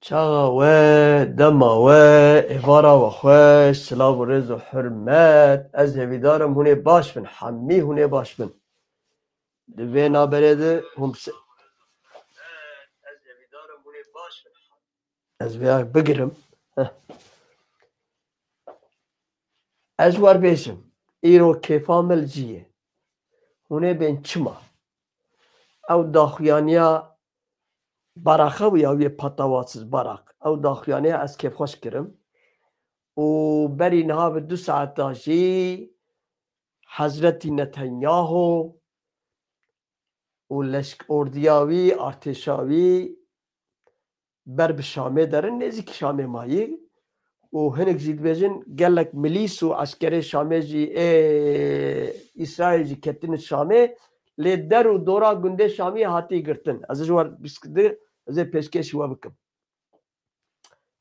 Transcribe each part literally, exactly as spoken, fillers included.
Çaxa we, dema we, êvara we xweş, silav û rêz û hurmet. Ez hêvîdar im hûn ê baş bin, hemî hûn ê baş bin. Di vê naberê de hûn bi se-, ez hêvîdar im hûn ê baş bin. Ez vêya bigirim. Heh. Ez ji we re bêjim, îro kêfa me li cî ye. Hûn ê bên çima? Ew daxuyaniya Baraxa wî ya wî patavatsiz Barak. Ew daxuyaniya ez kêfxweş kirim. Û berî niha bi du saeta jî Hezretî Netanyahu û leşk-, ordiya wî, artêşa wî ber bi Şamê derin, nêzîkî Şamê mayî. Û hinek jî dibêjin gelek milîs û eskerê Şamê jî, ê Îsraîl jî ketine Şamê, lê der û dora gundê Şamî hatî girtin. Ez ê ji we re bîst di, ez ê pêşkêşî we bikim.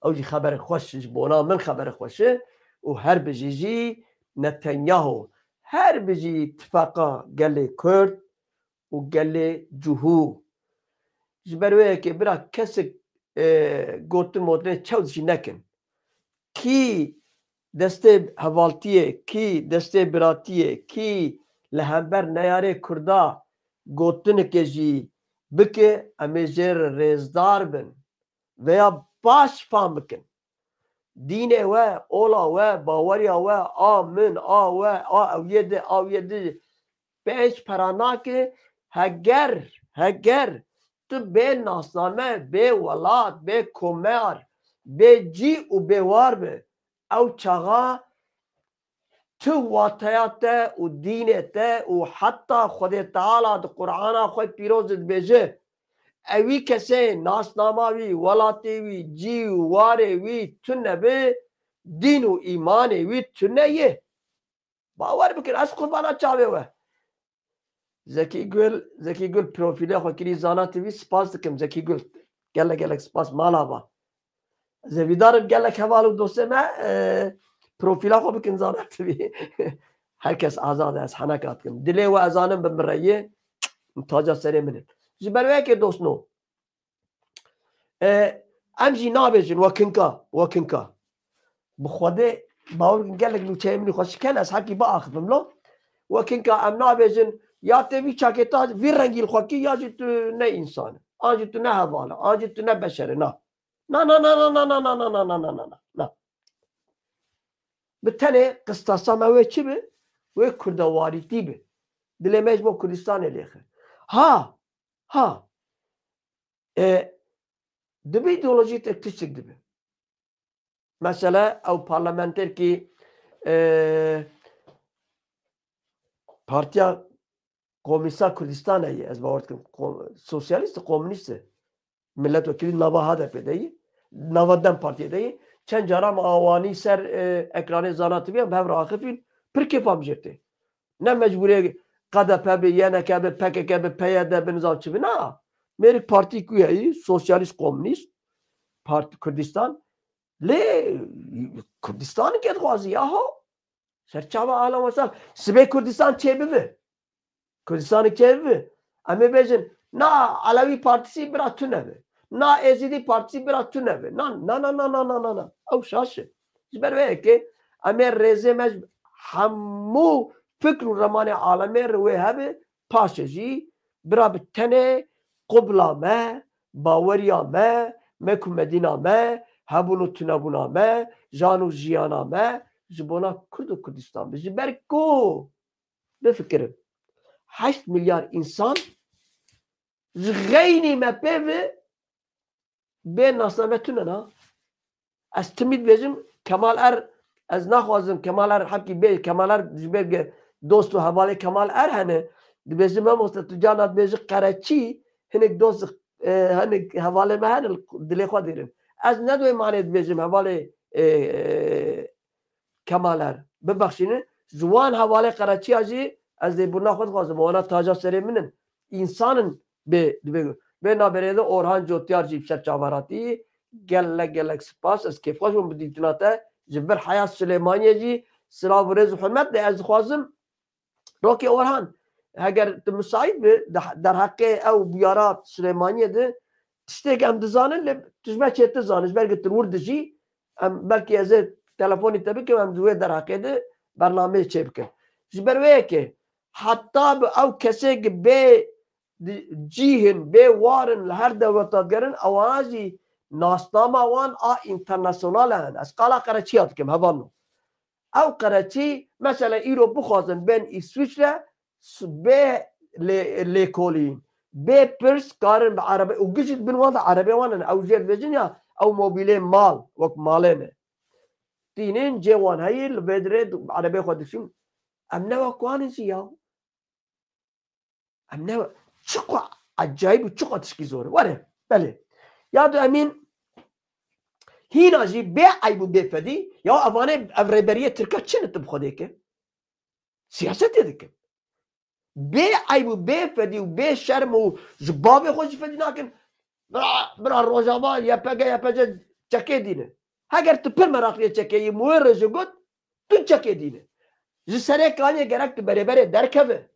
Ew jî xeberek xweş, ji bona min xeberek xweş e û her bijî jî Netanyahu, her bijî tifaqa gelê Kurd û gelê Cihû. Ji ber wê yekê bira kesek, e, gotin motinê çew jî nekin. Kî destê hevaltiyê, kî destê biratiyê, kî li hember neyarê Kurda gotineke jî bike, em ê jê re rêzdar bin. Veya baş fam bikin. Dînê we, ola we, baweriya we, a min, a we, a ew yê di, a ew yê di, pênc pera nake, heger, heger tu bê nasname, bê welat, bê komar, bê cî û bê war be, ew çaxa tu wateya te û dînê te û heta Xwedê Teala di Qur'ana xwe pîroz de dibêje, ewî kesê nasnama wî, welatê wî, cî û warê wî tune be, dîn û îmanê wî tune ye. Bawer bikin, ez qurbana çavê we. Zekî Gul, Zekî Gul profîlê xwe kirî Zana T V, spas dikim Zekî Gul. Gelek gelek spas, mala ba. Ez hêvîdar im gelek heval û dostê me, e, profîla xwe bikin Zana T V. Her kes azad e, ez heneka dikim. Dilê we ez zanim bi min re yê, taca serê min in. Ji ber wê yekê dostno. E, em jî nabêjin wekinka, wekinka. Bi Xwedê bawer bikin gelek nûçeyê min ê xwe şiken, ez hekî biaxifim lo. Wekinka em nabêjin, ya tê vî çakê ta vî rengî li xwe kî, ya jî tu ne însan e, an jî tu ne heval e, an jî tu ne beşer e, na. Na, na, na, na. Bi tenê qistasa me wê çi bi? Wê kurdewarîtî bi. Dilê me ji bo Kurdistanê lêxe. Ha, ha. E, dibe îdeolojî tek tiştek dibe. Mesela ew parlamenterkî, e, Partiya Komîsta Kurdistanê ye, ez bawer dikim, ko-, sosyalîst e, komûnîst e. Milletvekilî nava H D P de ye, nava DEM Partiyê de ye. Çend cara me awanî ser, e, ekranê Zana T V em bi hev re axifîn, pir kêfa min jê tê. Ne mecbûrê K D P bi, Y N K bi, P K K bi, P Y D bi, nizam çi bi, na. Mêrik partî ku heyî, sosyalîst, komûnîst, Partî Kurdistan. Lê Kurdistanê ke dixwazî, yaho. Serçava alama sal. Sibê Kurdistan çêbibe. Kurdistanê çêbibe. Em ê bêjin, na Elewî Partîsî bira tune be. Na Êzidî Partîsî bira tune be. Na, na, na. Ew şaş e. Ji ber vê yekê em ê rêzê me ji hemû fikr û remanê alemê re wê hebe, paşê jî bira bi tenê qubla me, baweriya me, me ku medîna me, hebûn û tunebûna me, jan û jiyana me, ji bona Kurd û Kurdistan be. Ji ber ku, bifikirin, heşt milyar însan ji xeynî me pê ve bê nasname tune na. Ez timî dibêjim, Kemal Er, ez naxwazim Kemal Er hepkî bê, Kemal Er ji ber ge dost û hevalê Kemal Er hene, dibêjim, mamoste, tu carna dibêji qereçî, hinek dost, e, hinek hevalê me hene, dilê xwe dêrin. Ez ne di wê manê dibêjim, hevalê, e, e, Kemal Er, bibexşînin. Ji wan hevalê qereçiya jî ez lêbûrina xwe dixwazim. Wana taca serê min in. Însan in bê, dibê. Vê naberê de Orhan Cotyar jî ser çaveratî. Gelek, gelek spas. Ez kêfxweş bûm bi dîtina te. Ji vir heya Silêmaniyê jî silav û rêz û hurmet de ez dixwazim. Rokê Orhan, heger tu misaît bi, de-, derheqê ew bûyara Silêmaniyê de tiştêk em dizanin, lê tu ji me çêtir zanî, ji ber ku tu li wir dijî, em belkî ez ê telefonî te bikim, em di wê derheqê de bernameyê çê bikin. Ji ber wê yekê heta bi ew kesê ki bê di-, cîh in, bê war in, li her dewleta digerin, ewana jî nasnama wan a înternasyonal e. Ez qala qereçiya dikim, hevalno. Ew qereçî, mesela îro bixwazin bên Îswîçre, s-, bê lê-, lêkolîn, bê pirs karin bi erebe û gişt bin wan de erebê wan in, ew jê dibêjin ya, ew mobîlê mal, wek malê ne. Tînin cê wan heyî, li vê dirê du-, erebê xwe dişin. Em ne wek wan in jî ya. Em ne, çiqa ecayîb û çiqa tişkî zor e. Were, belê. Ya du Emîn, hîna jî bê eyb û bê fedî, ya evanê ev rêberiyê Tirka çi ne tu bi Xwedê ke? Siyasetê dikin. Bê eyb û bê fedî û bê şerm û ji bavê xwe jî fedî nakin. Bira, bira Rojava, Y P G, Y P G çekê dîne. Heger tu pir meraqliyê çekê yî, Muwê re ji got, tu çekê dîne. Ji Serê Kaniyê gerek tu berê berê derkeve.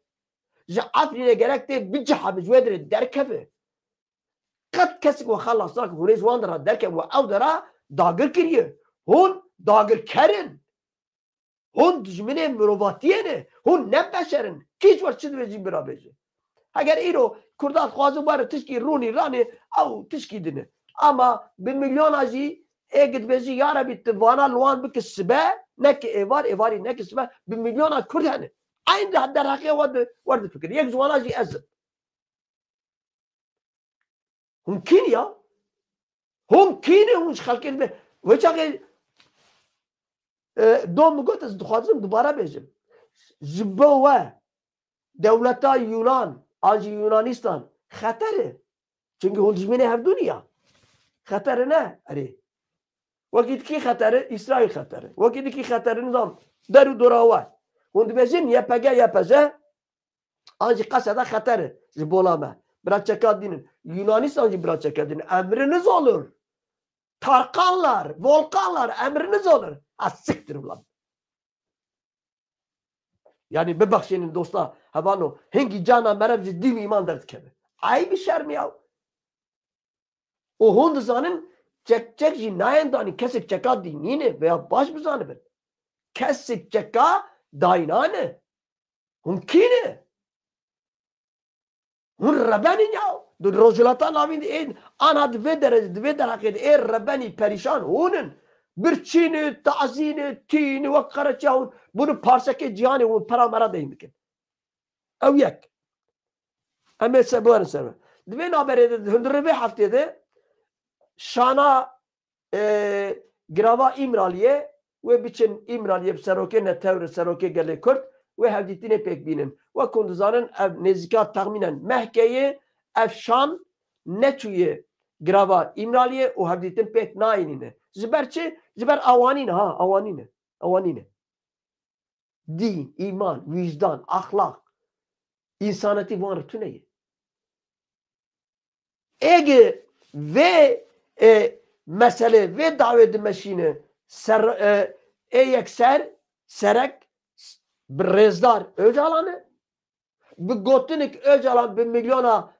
Ji Efrînê gerek tê biciha bi ji wê dirê derkeve. Qet kesek we xelas nake, hûn ê ji wan dera derkevin, we ew dera dagir kiriye. Hûn dagirker in. Hûn dijminê mirovatiyê ne. Hûn ne beşer in. Kî ji we çi dibêjî bira bêje. Heger îro Kurda dixwazin were tişkî rûnî ranê, ew tişkî din e. Ama bi milyona jî ê dibêjî, ya Rebî, tu vana li wan bike sibe, neke êvar, êvarî neke sibe, bi milyona Kurd hene. Eyn de derheqê we di, wer difikir. Yek ji wana jî ez im. Hûn kî ne ya? Hûn kî ne, hûn ji xelkê dibe. Wê çaxê, e, dom min got, ez dixwazim dubare bêjim. Ji bo we dewleta Yunan an jî Yunanistan xeter e. Çimkî hûn dijminê hevdû ne ya. Xeter e ne? Erê. Wekî dikî xeter e, Îsraîl xeter e. Wekî dikî xeter e, nizam, der û dora we. Hûn dibêjin Y P G, Y P G, an jî Qeseda xeter e ji bona me. Bira çeka dînin. Yunanistan jî bira çeka dînin. Emriniz olur. Tarkanlar, Volkanlar, emriniz olur. Ha siktir ulan. Yani bibexşînin dosta, hevano, hingî cana merev ji dîn û îman derdikeve. Eyb û şerm ya. Û hûn dizanin, çek çek jî nayên danî, kesek çeka dînî ne, veya baş bizanibin. Kesek çeka dayîna ne. Hûn kî ne? Hûn rebenîn ya. Di Rojhilata Navîn de ê, ana di vê derece, di vê derheqê de ê rebenî perîşan hûn in. Birçîne, tazîne, tîne, wek qereçiya hûn. Bûne parçekê cîhanê, hûn pera mera deyn dikin. Ew yek. Em ê se biwerin ser we. Di vê naberê de, di hundirê vê heftê de şana, e, girava Îmraliyê, wê biçin Îmraliyê bi serokê Netewr, serokê gelê Kurd, wê hevdîtinê pêk bînin. Wek hûn dizanin, ev nêzîka texmînen mehkê ye, ev şan neçûye girava Îmraliyê û hevdîtin pêk nayînîne. Ji ber çi? Ji ber awanî ne, ha, awanî ne. Awanî ne. Dîn, îman, wîjdan, axlaq, însanetî van re tune ye. Êgê vê, e, meselê, vê dawê dimeşîne ser, e, ê yekser, serek bi rêzdar Ocalan e. Bi gotinik Ocalan bi milyona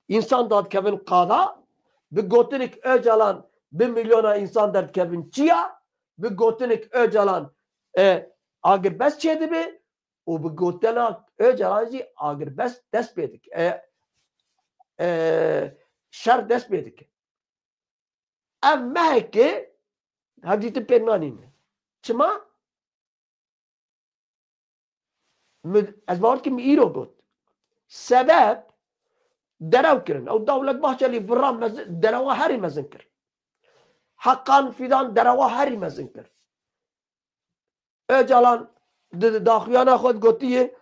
însan dadikevin qada, bi gotinik Ocalan bi milyona însan derdikevin çiya, bi gotinik Ocalan, e, agirbest çêdibe û bi gotina Ocalan jî agirbest dest pê dike. E, e, şer dest pê dike. Ev mehekê hevdîtin pêk nanîne. Çima? Min, ez bawer dikim min îro got. Sebeb derew kirin. Ew Dewlet Bahçelî vira mezin, derewa herî mezin kir. Hakan Fidan derewa herî mezin kir. Ocalan di, di daxuyana xwe gotiye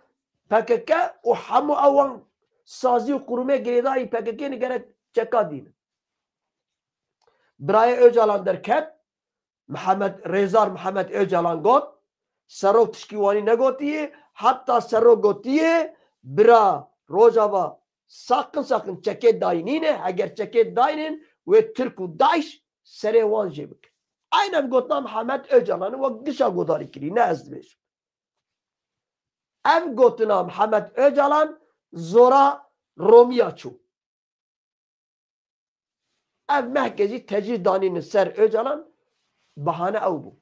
P K K û hemû ewan sazî û qurûmê girêdayî P K K ne gerek çeka dînin. Birayê Ocalan derket, Mihemed, Rêzar Mihemed Ocalan got, Serok tişkî wanî negotiye, heta Serok gotiye, bira Rojava sakin sakin çekê dayînî ne, heger çekê dayînin, wê Tirk û DAIŞ serê wan jê bike. Aynen gotina Mihemed Ocalan wek gişa godarî kirî, ne ez dibêjim. Ev gotina Mihemed Ocalan zora Romiya çû. Ev mehkê jî tecrîd danînin ser Ocalan, bahane ew bû.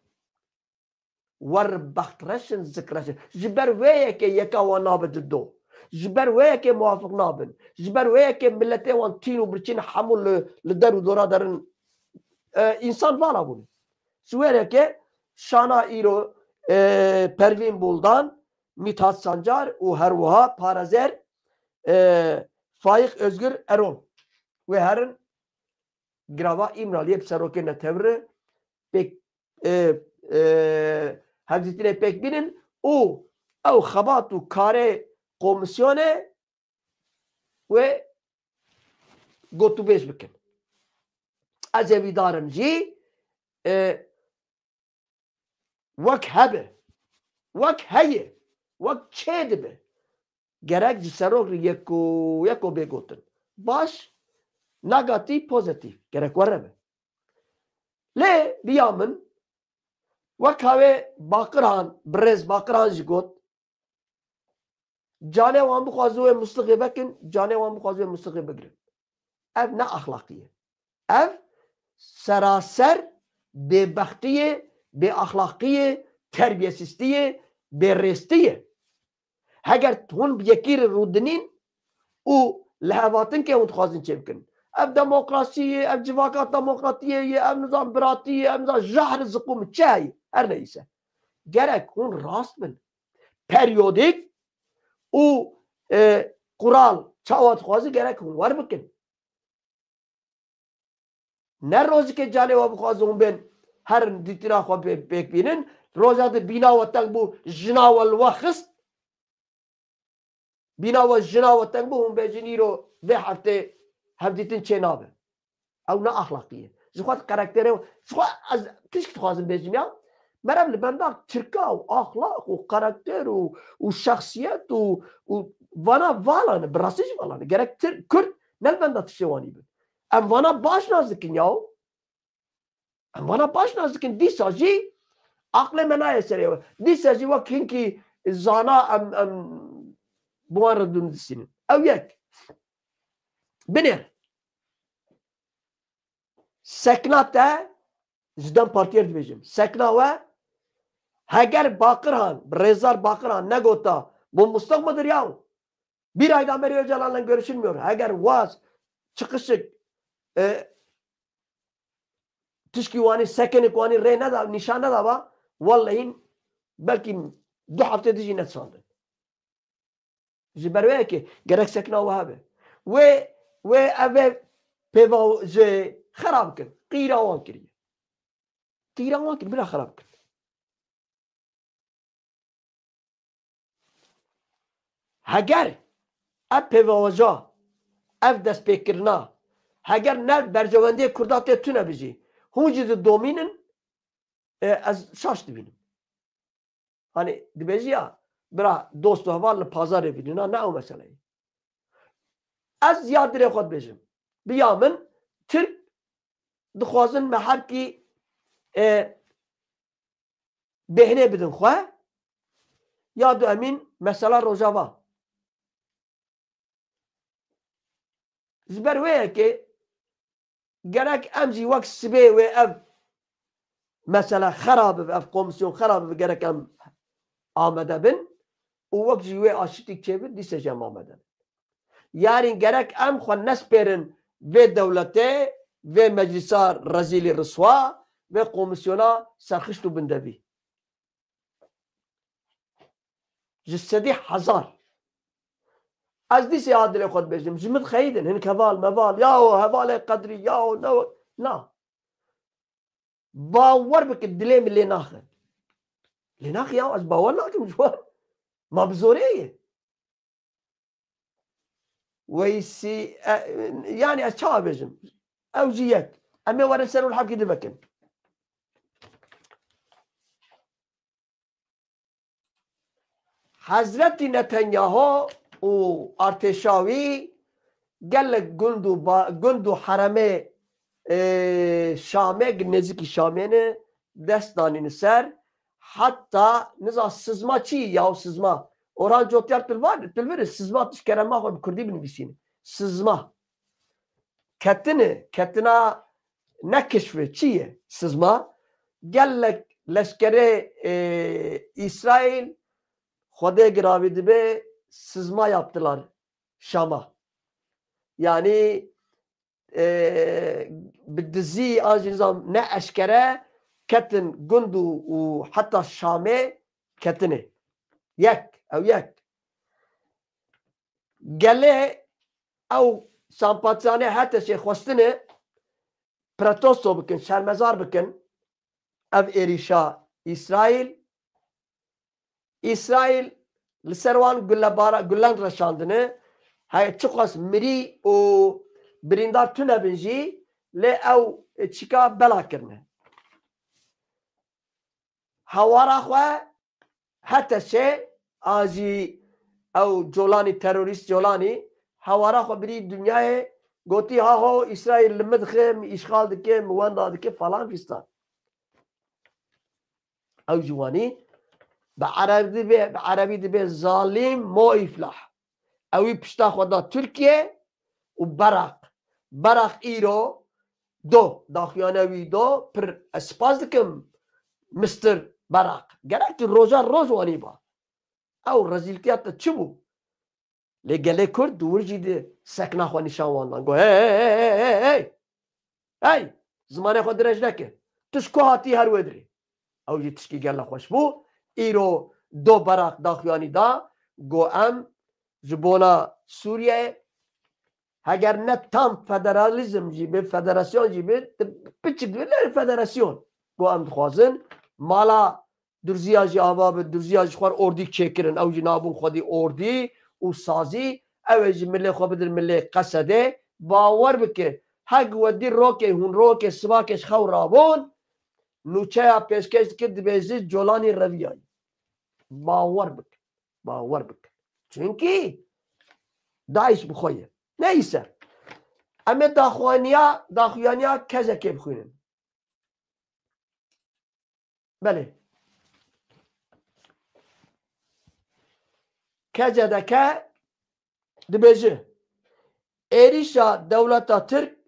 Wer bext reşin, zik reşin. Ji ber wê yekê yeka wan nabe di do. Ji ber wê yekê muwafiq nabin. Ji ber wê yekê miletê wan tîn û birçîn hemû li, li der û dora derin. E, însan vala bûne. Ji wê yekê şana îro, e, Pervîn Buldan, Mithat Sancar û her wiha parêzer, e, Faîq Özgür Erol. Wê herin girava Îmraliyê bi serokê netewre pêk, e, e, hevdîtinê pêk bînin û ew xebat û karê komîsyonê wê gotûbêj bikin. Ez hêvîdar im jî, e, wek hebe, wek heye, wek çê dibe, gerek ji serok re yeko yeko bê gotin. Baş, negatîf, pozîtîf. Gerek were be. Lê bi ya min, wek hawê Baqirhan, birêz Baqirhan jî got, canê wan bixwaze wê muslixê vekin, canê wan bixwaze wê muslixê bigirin. Ev ne axlaqî ye. Ev seraser bêbextî ye, bêaxlaqî ye, terbiyesiztî ye, bêrêstî ye. Heger hûn bi yekî re rûdinîn û lihevhatinkê hûn dixwazin çêbikin. Ev demokrasî ye, ev civaka demokratiyê ye, ev nizam biratî ye, ev nizam jahr ziqûm çi heye, her neyse. Gerek hûn rast bin. Periyodîk û, e, qural çawa dixwaze gerek hûn wer bikin. Ne rojikê canê we bixwaze hûn bên herin dîtina xwe pê-, pêk bînin. Roja di bîna we teng bû, jina we li we xist. Bîna we jina we teng bû, hûn bêjin îro vê heftê hevdîtin çê nabe. Ew ne axlaqî ye. Ji xwe karakterê, ji xwe ez tişk dixwazim bêjim ya. Meriv li benda tirka û axlaq û karakter û, û şexsiyet û, û vana vala ne, bi rastî jî vala ne. Gerek tir-, Kurd ne li benda tiştê wanî bin. Em vana baş nas dikin yaw. Em vana baş nas dikin. Dîsa jî aqlê me nayê serê we. Dîsa jî wek hinkî zana em, em bi wan re dûn disînin. Ew yek. Binêr. Sekna te, ji dem partiyê dibêjim. Sekna we, heger Baqirhan, Rêzar Baqirhan negota, bu muslak mıdır yahu? Bir aydan beri Öcalan'la görüşülmüyor. Heger waz, çıkışık, e, tişkî wanî, sekinik wanî rê neda, nîşan neda ba, wallahî belkî du heftê dijî netişandin. Ji ber wê yekê gerek sekna we hebe. Wê, wê ev ê pêva jê xerab kin. Qîra wan kiriye. Qîra wan kir, bila xerab kin. Heger ev pêvajoya, ev destpêkirina, heger ne berjewendiyê Kurda tê tune bijî, hûn jî didomînin, e, ez şaş dibînim. Hani dibêjî ya, bira, dost û heval li pazarê bînin, na, ne ew mesele ye. Ez ya dilê xwe dibêjim. Bi ya min, Tirk dixwazin me herkî, e, bêhnê bidin xwe. Ya du emîn mesela Rojava. Ji ber wê yekê gerek em jî wek sibê wê ev mesele xera bibe, ev komîsyon xera bibe, gerek em amade bin û wek jî wê aşitîk çêbin, dîse jî em amade bin. Yarîn gerek em xwe nespêrin vê dewletê, vê meclisa rezîlî riswa, vê komîsyona serxişt û bindevî. Ji sedî hezar. Ez dîsê a dilê xwe dibêjim. Ji min xeyidin. Hin heval meval. Yaho hevalê qedrî. Yaho ne. Na. Bawer bike dilê min lê naxe. Lê naxe ya ez bawer nakim ji wan. Ma bi zorê ye. Weysî, e, yani ez çawa bêjim? Ew jî yek. Em ê werin ser û li hevkî divekin. Hezretî Netanyahu û artêşa wî gelek gund û ba-, gund û heremê, e, Şamê, nêzîkî Şamê ne, dest danîne ser. Heta niza sizma çi ya, o sizma. Orhan Cotyar tilvar, tilviri sizma, tişt kerema xwe bi kurdî binivîsîne. Sizma. ketine, ketina ne keşfi, çi ye? Sizma. Gelek leşkerê, e, Îsraîl Xwedê giravî dibe, sizma yaptılar Şama. Yani, e, bi dizî an jî nizam ne eşkere ketin gund û, û heta Şamê ketine. Yek, ew yek. Gelê ew sampatizanê hete şê xwestine protesto bikin, şermezar bikin ev êrîşa Îsraîl. Îsraîl li ser wan gulebara-, gulen reşandine. Heye çiqas mirî û birîndar tune bin jî, lê ew çika bela kirine. Hawara xwe hete şê a jî ew Colanî, terorîst Colanî, hawara xwe birî dinyayê, gotî, "Ha ho, Îsraîl li min dixe, min îşxal dike, min wenda dike," falan fistan. Ew ji wanî bi erebî dibe, bi erebî dibe zalim mo îflah. Ewî pişta xwe da Tirkiye û Beraq. Beraq îro do, daxuyane wî do, pir ez spas dikim Mister Beraq. Gerek tu roja roj wanî ba. Ew rezîltiya te çi bû? Lê gelê Kurd di wir jî di sekna xwe nîşan wan dan. Got, hey, hey, hey, hey, hey, hey! Hey! Zimanê xwe dirêj neke. Tu ji ku hatî her wê dirê. Ew jî tişkî gela xweş bû. Îro do Beraq daxuyanî da. Got em ji bona Sûriyeyê heger ne tam federalîzm jî bi, federasyon jî bi, di piçik bi, lê federasyon. Got em dixwazin mala Durziya jî ava bi, Durziya ji xwe ordî çêkirin. Ew jî nabûn xwedî ordî û sazî. Ew ê ji milê xwe bidin milê Qesedê. Bawer bike. Hek we dî rokê hûn rokê sibakê ji xew rabûn. Nûçeya pêşkêş dikir dibêjî Colanî reviyayî. Bawer bike. Bawer bike. Çunkî DAIŞ bi xwe ye. Neyse. Em ê daxuyaniya, daxuyaniya Kezekê bixwînin. Belê. K C D K dibêje, êrîşa dewleta Tirk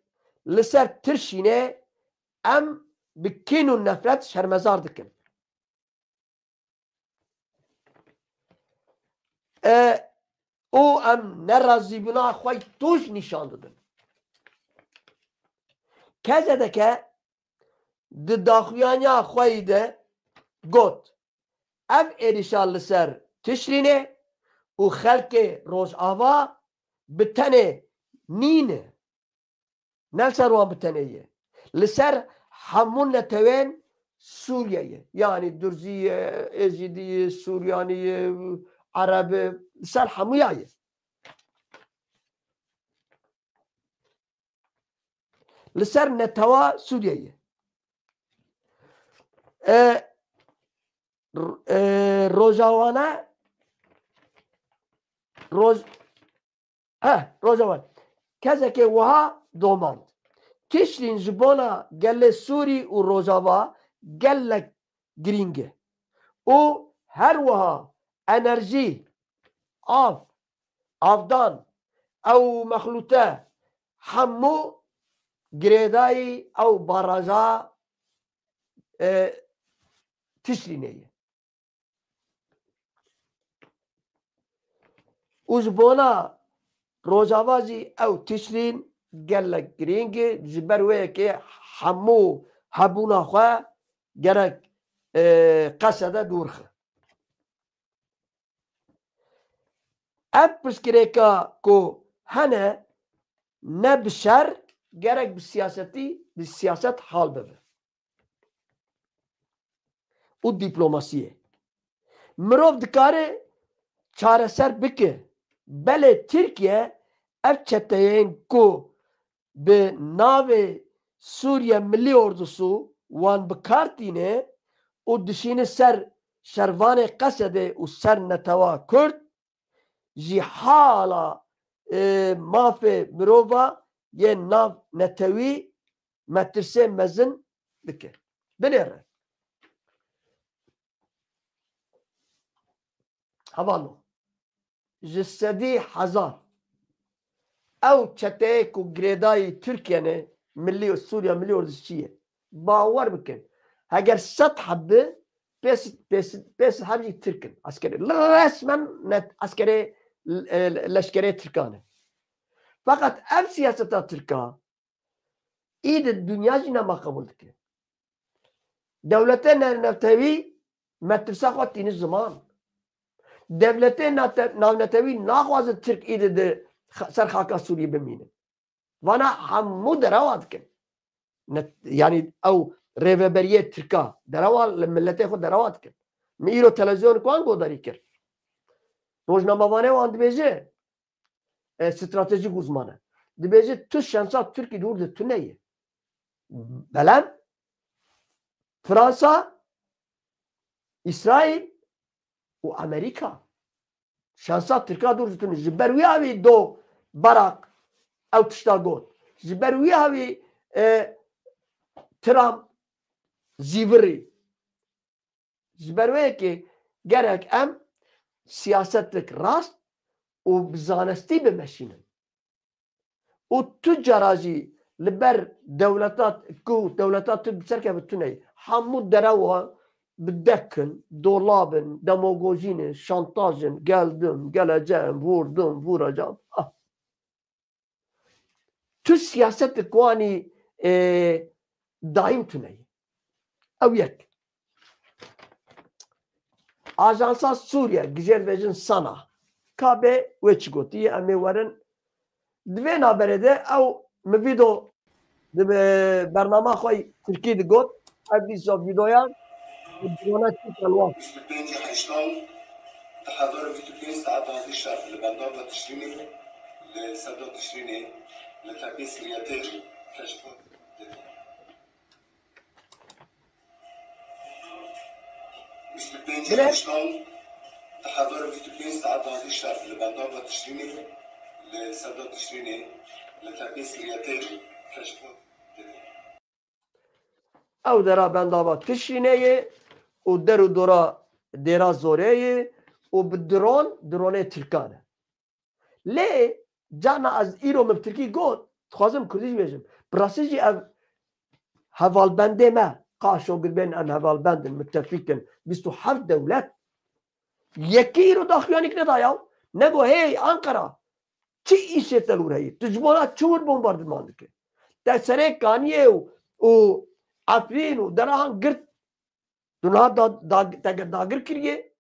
li ser Tirşînê em bi kîn û nefret şermezar dikin. E, û em nerazîbûna xwe tûj nîşan didin. K C D K di daxuyaniya xwe yî de got, ev êrîşa li ser Tişrînê û xelkê Rojava bi tenê nîne. Ne li ser wan bi tenê ye. Li ser hemû netewên Sûriyeyê. Yanî Durzî ye, Êzîdî ye, Suryanî ye, Ereb e, li ser hemûya ye. Li ser netewa Sûriyeyê. E, r-, e, Rojawana, Roj-, Heh, Rojava. Kezekê wiha domand. Tişrîn ji bona gelê Sûrî û Rojava gelek girîng e. Û her wiha enerjî, av, avdan, ew mexlûte hemû girêdayî ew baraja, e, Tişrînê ye. Û ji bona Rojava jî ew Tişrîn gelek girîng e, ji ber wê yekê hemû hebûna xwe gerek, e, Qesede dûr xe. Ev pirsgirêka ku hene ne bi şer, gerek bi siyasetî, bi siyaset hal bibe. Û dîplomasiyê. Mirov dikare çareser bike. Belê Tirkiye ev çeteyên ku bi navê Sûriye Milî Ordusu wan bi kar tîne û dişîne ser şervanê Qesedê û ser netewa Kurd, jî hala, e, mafê mirova yên nav netewî metirsê mezin dike. Binêre. Hevalno. Ji sedî hezar. Ew çeteyê ku girêdayî Tirkiye ne, Millî Sûriye, Millî Ordûsî ye. Bawer bikin. Heger sed heb bi, pês, pês, pês heb jî Tirk in. Eskerê. Resmen net eskerê, e, leşkerê Tirkan e. Feqet ev siyaseta Tirka, î di dinya jî nema qebûl dike. Dewletê ne-, navnetewî metirsa xwe tîni ziman. Dewletê nate-, navnetewî naxwazin Tirk î di, di xa-, ser xaka Sûriyê bimînin. Vana hemû derewa dikin. Ne, yanî ew rêveberiyê Tirka derewa li miletê xwe derewa dikin. Min îro televîzyonê wan guhdarî kir. Rojnamevanê wan dibêje, e, stratejîk uzman e. Dibêje tu şansa Tirkî dûr de tune ye. Belem Fransa, Îsraîl û Amerîka. Şansa Tirka dûr de tune. Ji ber wî havî do Barak ew tişta got. Ji ber wî havî, e, Trump zîvirî. Ji ber wê yekê gerek em siyasetik rast û bi zanistî bimeşînin. Û tu cara jî li ber dewleta ku dewleta tu bi ser keve tune ye. Hemû derewa bi dek in, dolab in, demagojî ne, şantaj in, geldim, geleceğim, vurdum, vuracağım. Ah. Tu siyasetik wanî, e, daîm tune ye. Ew yek. Ajansa Sûriye, gijêr bêjin SANA. Ka bê wê çi gotiye, em ê werin. Di vê naberê de ew min vîdo di be-, bernama xwe Tirkî digot. Ev dîsa vîdoya bi drona çi telwan. Bîst û pênc heştan di hezar û bîst û pênc saetan zî şer li bendava Tişrînê, li serda Tişrînê, li tepê Siriyetê keşfa. Bîst û pênc Bile. Heştan di hezar û bîst û pênc saetan zî şer li bendava Tişrînê, li serda Tişrînê, li tepê Siriyetê keşfa. Ew dera bendava Tişrînê ye û der û dora Dêra Zorê ye û bi dron, dronê Tirkan e. Lê carna ez îro min bi Tirkî got, dixwazim Kurdî jî bêjim. Bi rastî jî ev hevalbendê me, ka şogir bên em hevalbend in, mitefîk in, bîst û heft dewlet. Yekî îro daxuyanîk neda ya. Nego hey Ankara, çi îşê te li wir heye? Tu ji bona çi wir bombardiman dike? Te serê Kaniyê û, û Efrîn û derahan girt. Tu niha da, da, te dagir kiriye.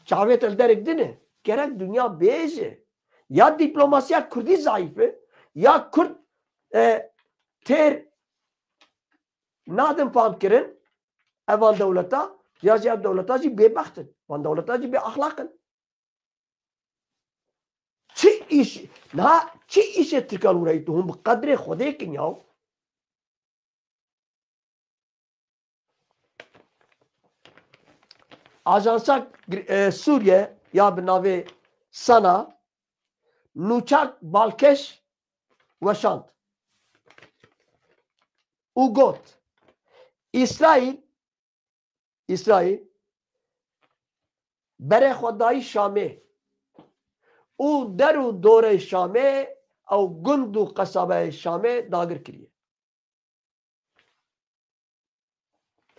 Çavê te li derek din e. Gerek dinya bêje. Ya diplomasiya Kurdî zayîf e, ya Kurd, e, têr nadin fam kirin, evan dewleta, ya jî ev dewleta jî bêbext in. Van dewleta jî bêexlaq in. Çi îş, niha çi îşê Tirkan wir heye tu hûn bi qedrê Xwedê kin yaw? Ajansa gr-, e, Sûriye ya bi navê SANA nûçak balkêş weşand û got, Îsraîl, Îsraîl berê xwe dayî Şamê û der û dorê Şamê ew gund û qesabayê Şamê dagir kiriye.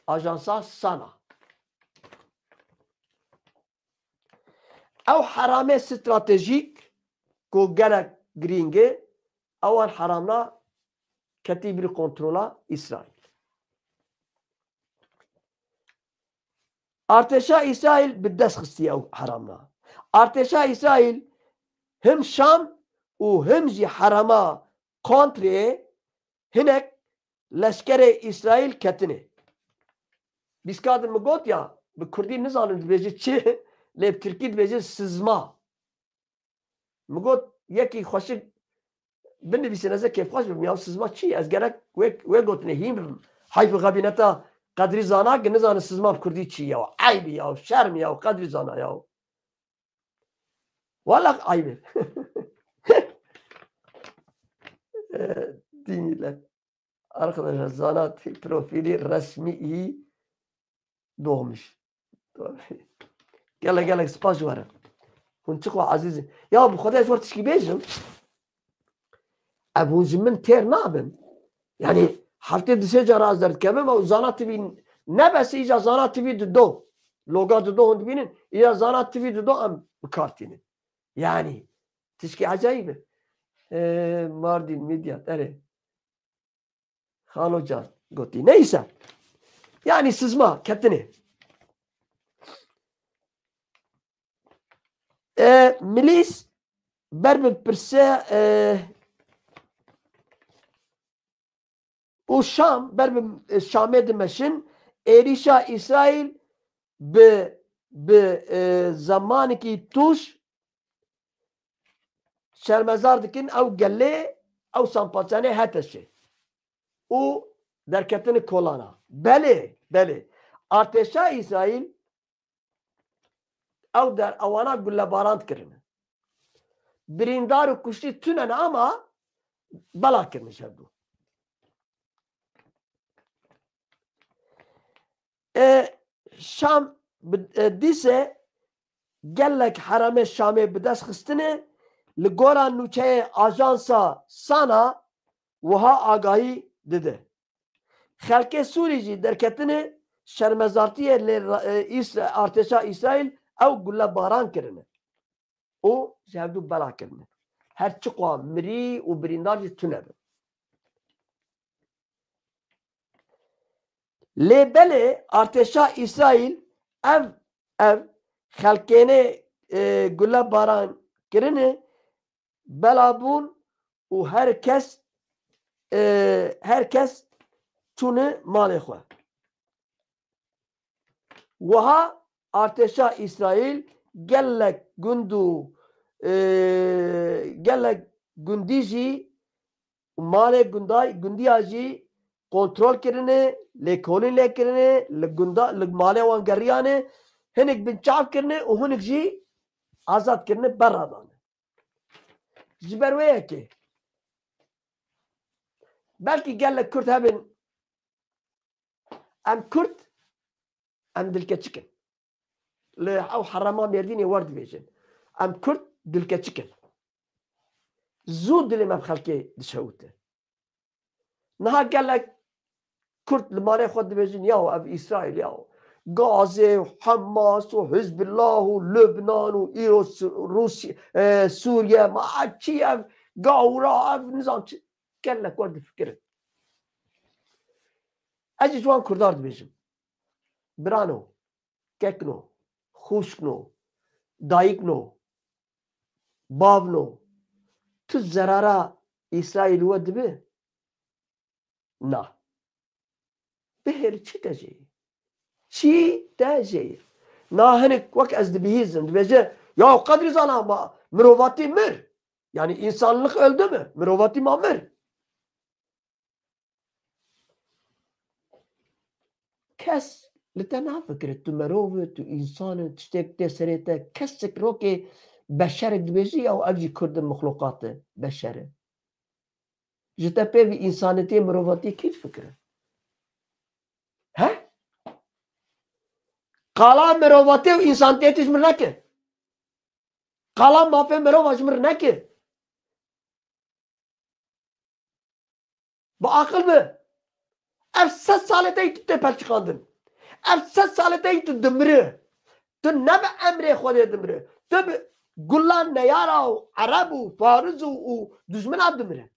Ajansa SANA. Ew heramê stratejîk ku gelek girîng e, ewan heramna ketî bir kontrola Îsraîl. Artêşa Îsraîl bi dest xistiye ew heramna. Artêşa Îsraîl him Şam û him jî herema kontrê hinek leşkerê Îsraîl ketine. Bîskadin min got ya, bi kurdî nizanim dibêje çi, lê bi tirkî dibêje sizma. Min got, yekî xweşik binivîsin, ez ê kêfxweş bibim. Ya sizma çi ye? Ez gerek wê, wê gotinê hîn bibim. Heyf û xebîneta Qedrî Zana ki nizane sizma bi kurdî çi ye. Eyb e ya, şerm ya, Qedrî Zana ya. Wala eyb e. Dînî le. Arkadaşlar, zanaat profili resmi iyi doğmuş. Gelek gelek spas ji we re. Hûn çiqas ezîz in. Ya bi Xwedê ez we tişkî bêjim. Ev hûn ji min têr nabin. Yanî heftê du sê cara ez derdikevim û Zana T V ne bes îca Zana T V dido. Loga dido hûn dibînin. Îca Zana T V dido em bi kar tînin. Yanî tişkî ecayîb e. Ee, Mardin, Midyat, erê. Xalo can gotî. Neyse. Yanî sizma ketinê. E, milîs ber bi pirse, e, û Şam, ber bi, e, Şamê dimeşin, êrîşa Îsraîl bi, bi, e, zemanekî tûj şermezar dikin ew gelê, ew sanpaçanê Heteşê û derketini kolana. Belê, belê. Artêşa Îsraîl ew der, ewana gulebaran kirine. Birîndar û kuştî tune ne ama bela kirine ji hevdû. E, Şam bi, e, dîse gelek herêmê Şamê bi dest xistine, li gora nûçeyê ajansa Sana wiha agahî dide. Xelkê Sûrî jî derketine şermezartiyê lê ra-, e, Îsra-, artêşa Îsraîl ew gulebaran kirine û ji hevdû bela kirine. Her çiqas mirî û birîndar jî tune bin. Lê belê artêşa Îsraîl ev, ev xelkênê, e, gulebaran kirine, bela bûn û her kes, e, her kes çûne malê xwe. Wiha artêşa Îsraîl gelek gund û, e, gelek gundî jî û malê gunday-, gundiya jî kontrol kirine, lêkolîn lê kirine, li gunda-, li malê wan geriyane, hinek binçav kirine û hinek jî azad kirine, berra dane. Ji ber wê yekê belkî gelek Kurd hebin, em Kurd, em dilkeçik in. Li ew herêma Mêrdînê wer dibêjin. Em Kurd dilkeçik in. Zû dilê me bi xelkê dişewite. Niha gelek Kurd li malê xwe dibêjin, yaw ev Îsraîl, yaw Gazê û Hamas û Hizbullah û Lubnan û îro Su-, Rûsya, e, Sûriye, ma ev çi ev gawra, ev nizam çi. Gelek wer difikirin. Ez jî ji wan Kurdan re dibêjim. Birano, kekno, xwişkno, dayikno, bavno, tu zerara Îsraîl we dibe? Na. Bihêl çi te jê ye? Çi te jê ye? Na hinek wek ez dibihîzim, dibêje, ya Qedrî zana ma mirovatî mir. Yani insanlık öldü mü? Mirovatî ma mir. Kes li te nafikire, tu merov î, tu însan î, tiştek tê serê te. Kesek rokê beşerek dibêjî, ya ev jî Kurd in, mixluqat e, beşer e. Ji te pê vî însanetiyê, mirovatiyê kî difikire? He? Qala mirovatiyê û însanetiyê tu ji min neke. Qala mafê mirova ji min neke. Bi aqil be. Ev sed salê te yî tu tê pelçiqandin. Ev sed salê te yî tu dimire. Tu ne bi emrê Xwedê dimire. Tu bi gulan neyara û ereb û fariz û, û dijmina dimire.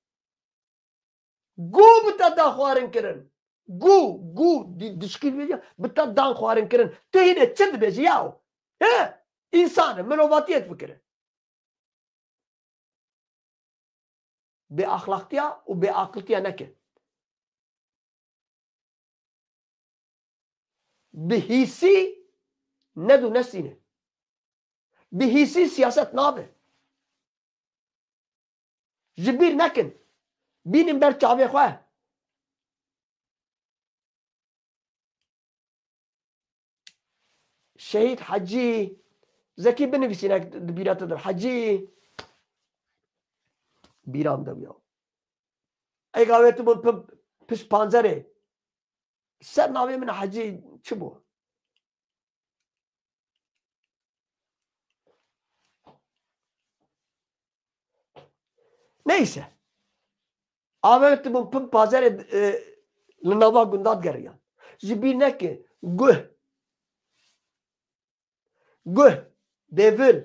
Gu bi te da xwarin kirin. Gu, gu, di-, dişkî bi te dan xwarin kirin. Tu hînê çi dibêjî yaw? He? Însan e, mirovatiyê difikire. Bêaxlaqtiya û bêaqiltiya neke. Bi hîsî nedû nesîne. Bi hîsî siyaset nabe. Ji bîr nekin. Bînin ber çavê xwe. Şehîd Hecî Zekî, binivîsîne di bîra te de. Hecî. Bîra min de bûya. Ey gavê tu bûn pi-, pişt pancerê. Ser navê min Hecî çi bû? Neyse. Avê tibûn pin pazerê, e, li nava gunda digeriyan. Ji bîr neke guh. Guh, devil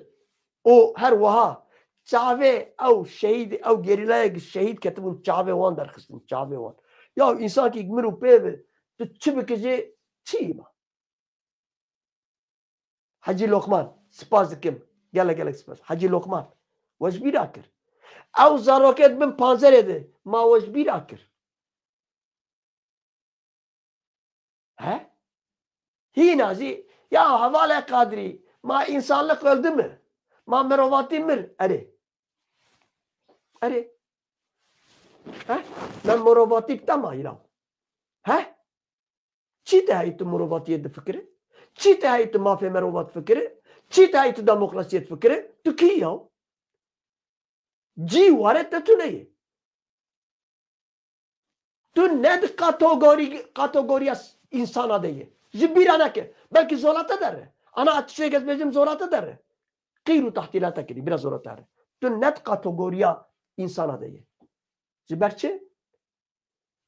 û her wiha çavê ew şehîd, ew gerîlayek şehîd ketibûn, çavê wan derxistin, çavê wan. Ya însankî mir û pê bi, tu çi bikijê, çi ma? Hecî Lokman, spas dikim. Gelek gelek spas. Hecî Lokman, we ji bîra kir. Ew zarokê di bin panzerê de, ma we ji bîra kir? He? Hîna jî, ya hevalê Qadrî, ma însanlik öldü mü? Ma mirovatî mir? Erê. Erê. He? Me mirovatî bi te ma hîra. He? Çi te heyî tu mirovatiyê difikire? Çi te heyî tu mafê mirova difikire? Çi te heyî tu demokrasiyê difikire? Tu kî ya? Cî ware te tu neyê. Tu ne di kategorî-, kategoriya s-, însana de yê. Ji bîra neke. Belkî zola te derre. Ana tiştê ez bêjim zola te derre. Qîr û tahtîla te kirî, biraz zola te derre. Tu ne di kategoriya însana de yê. Ji ber çi?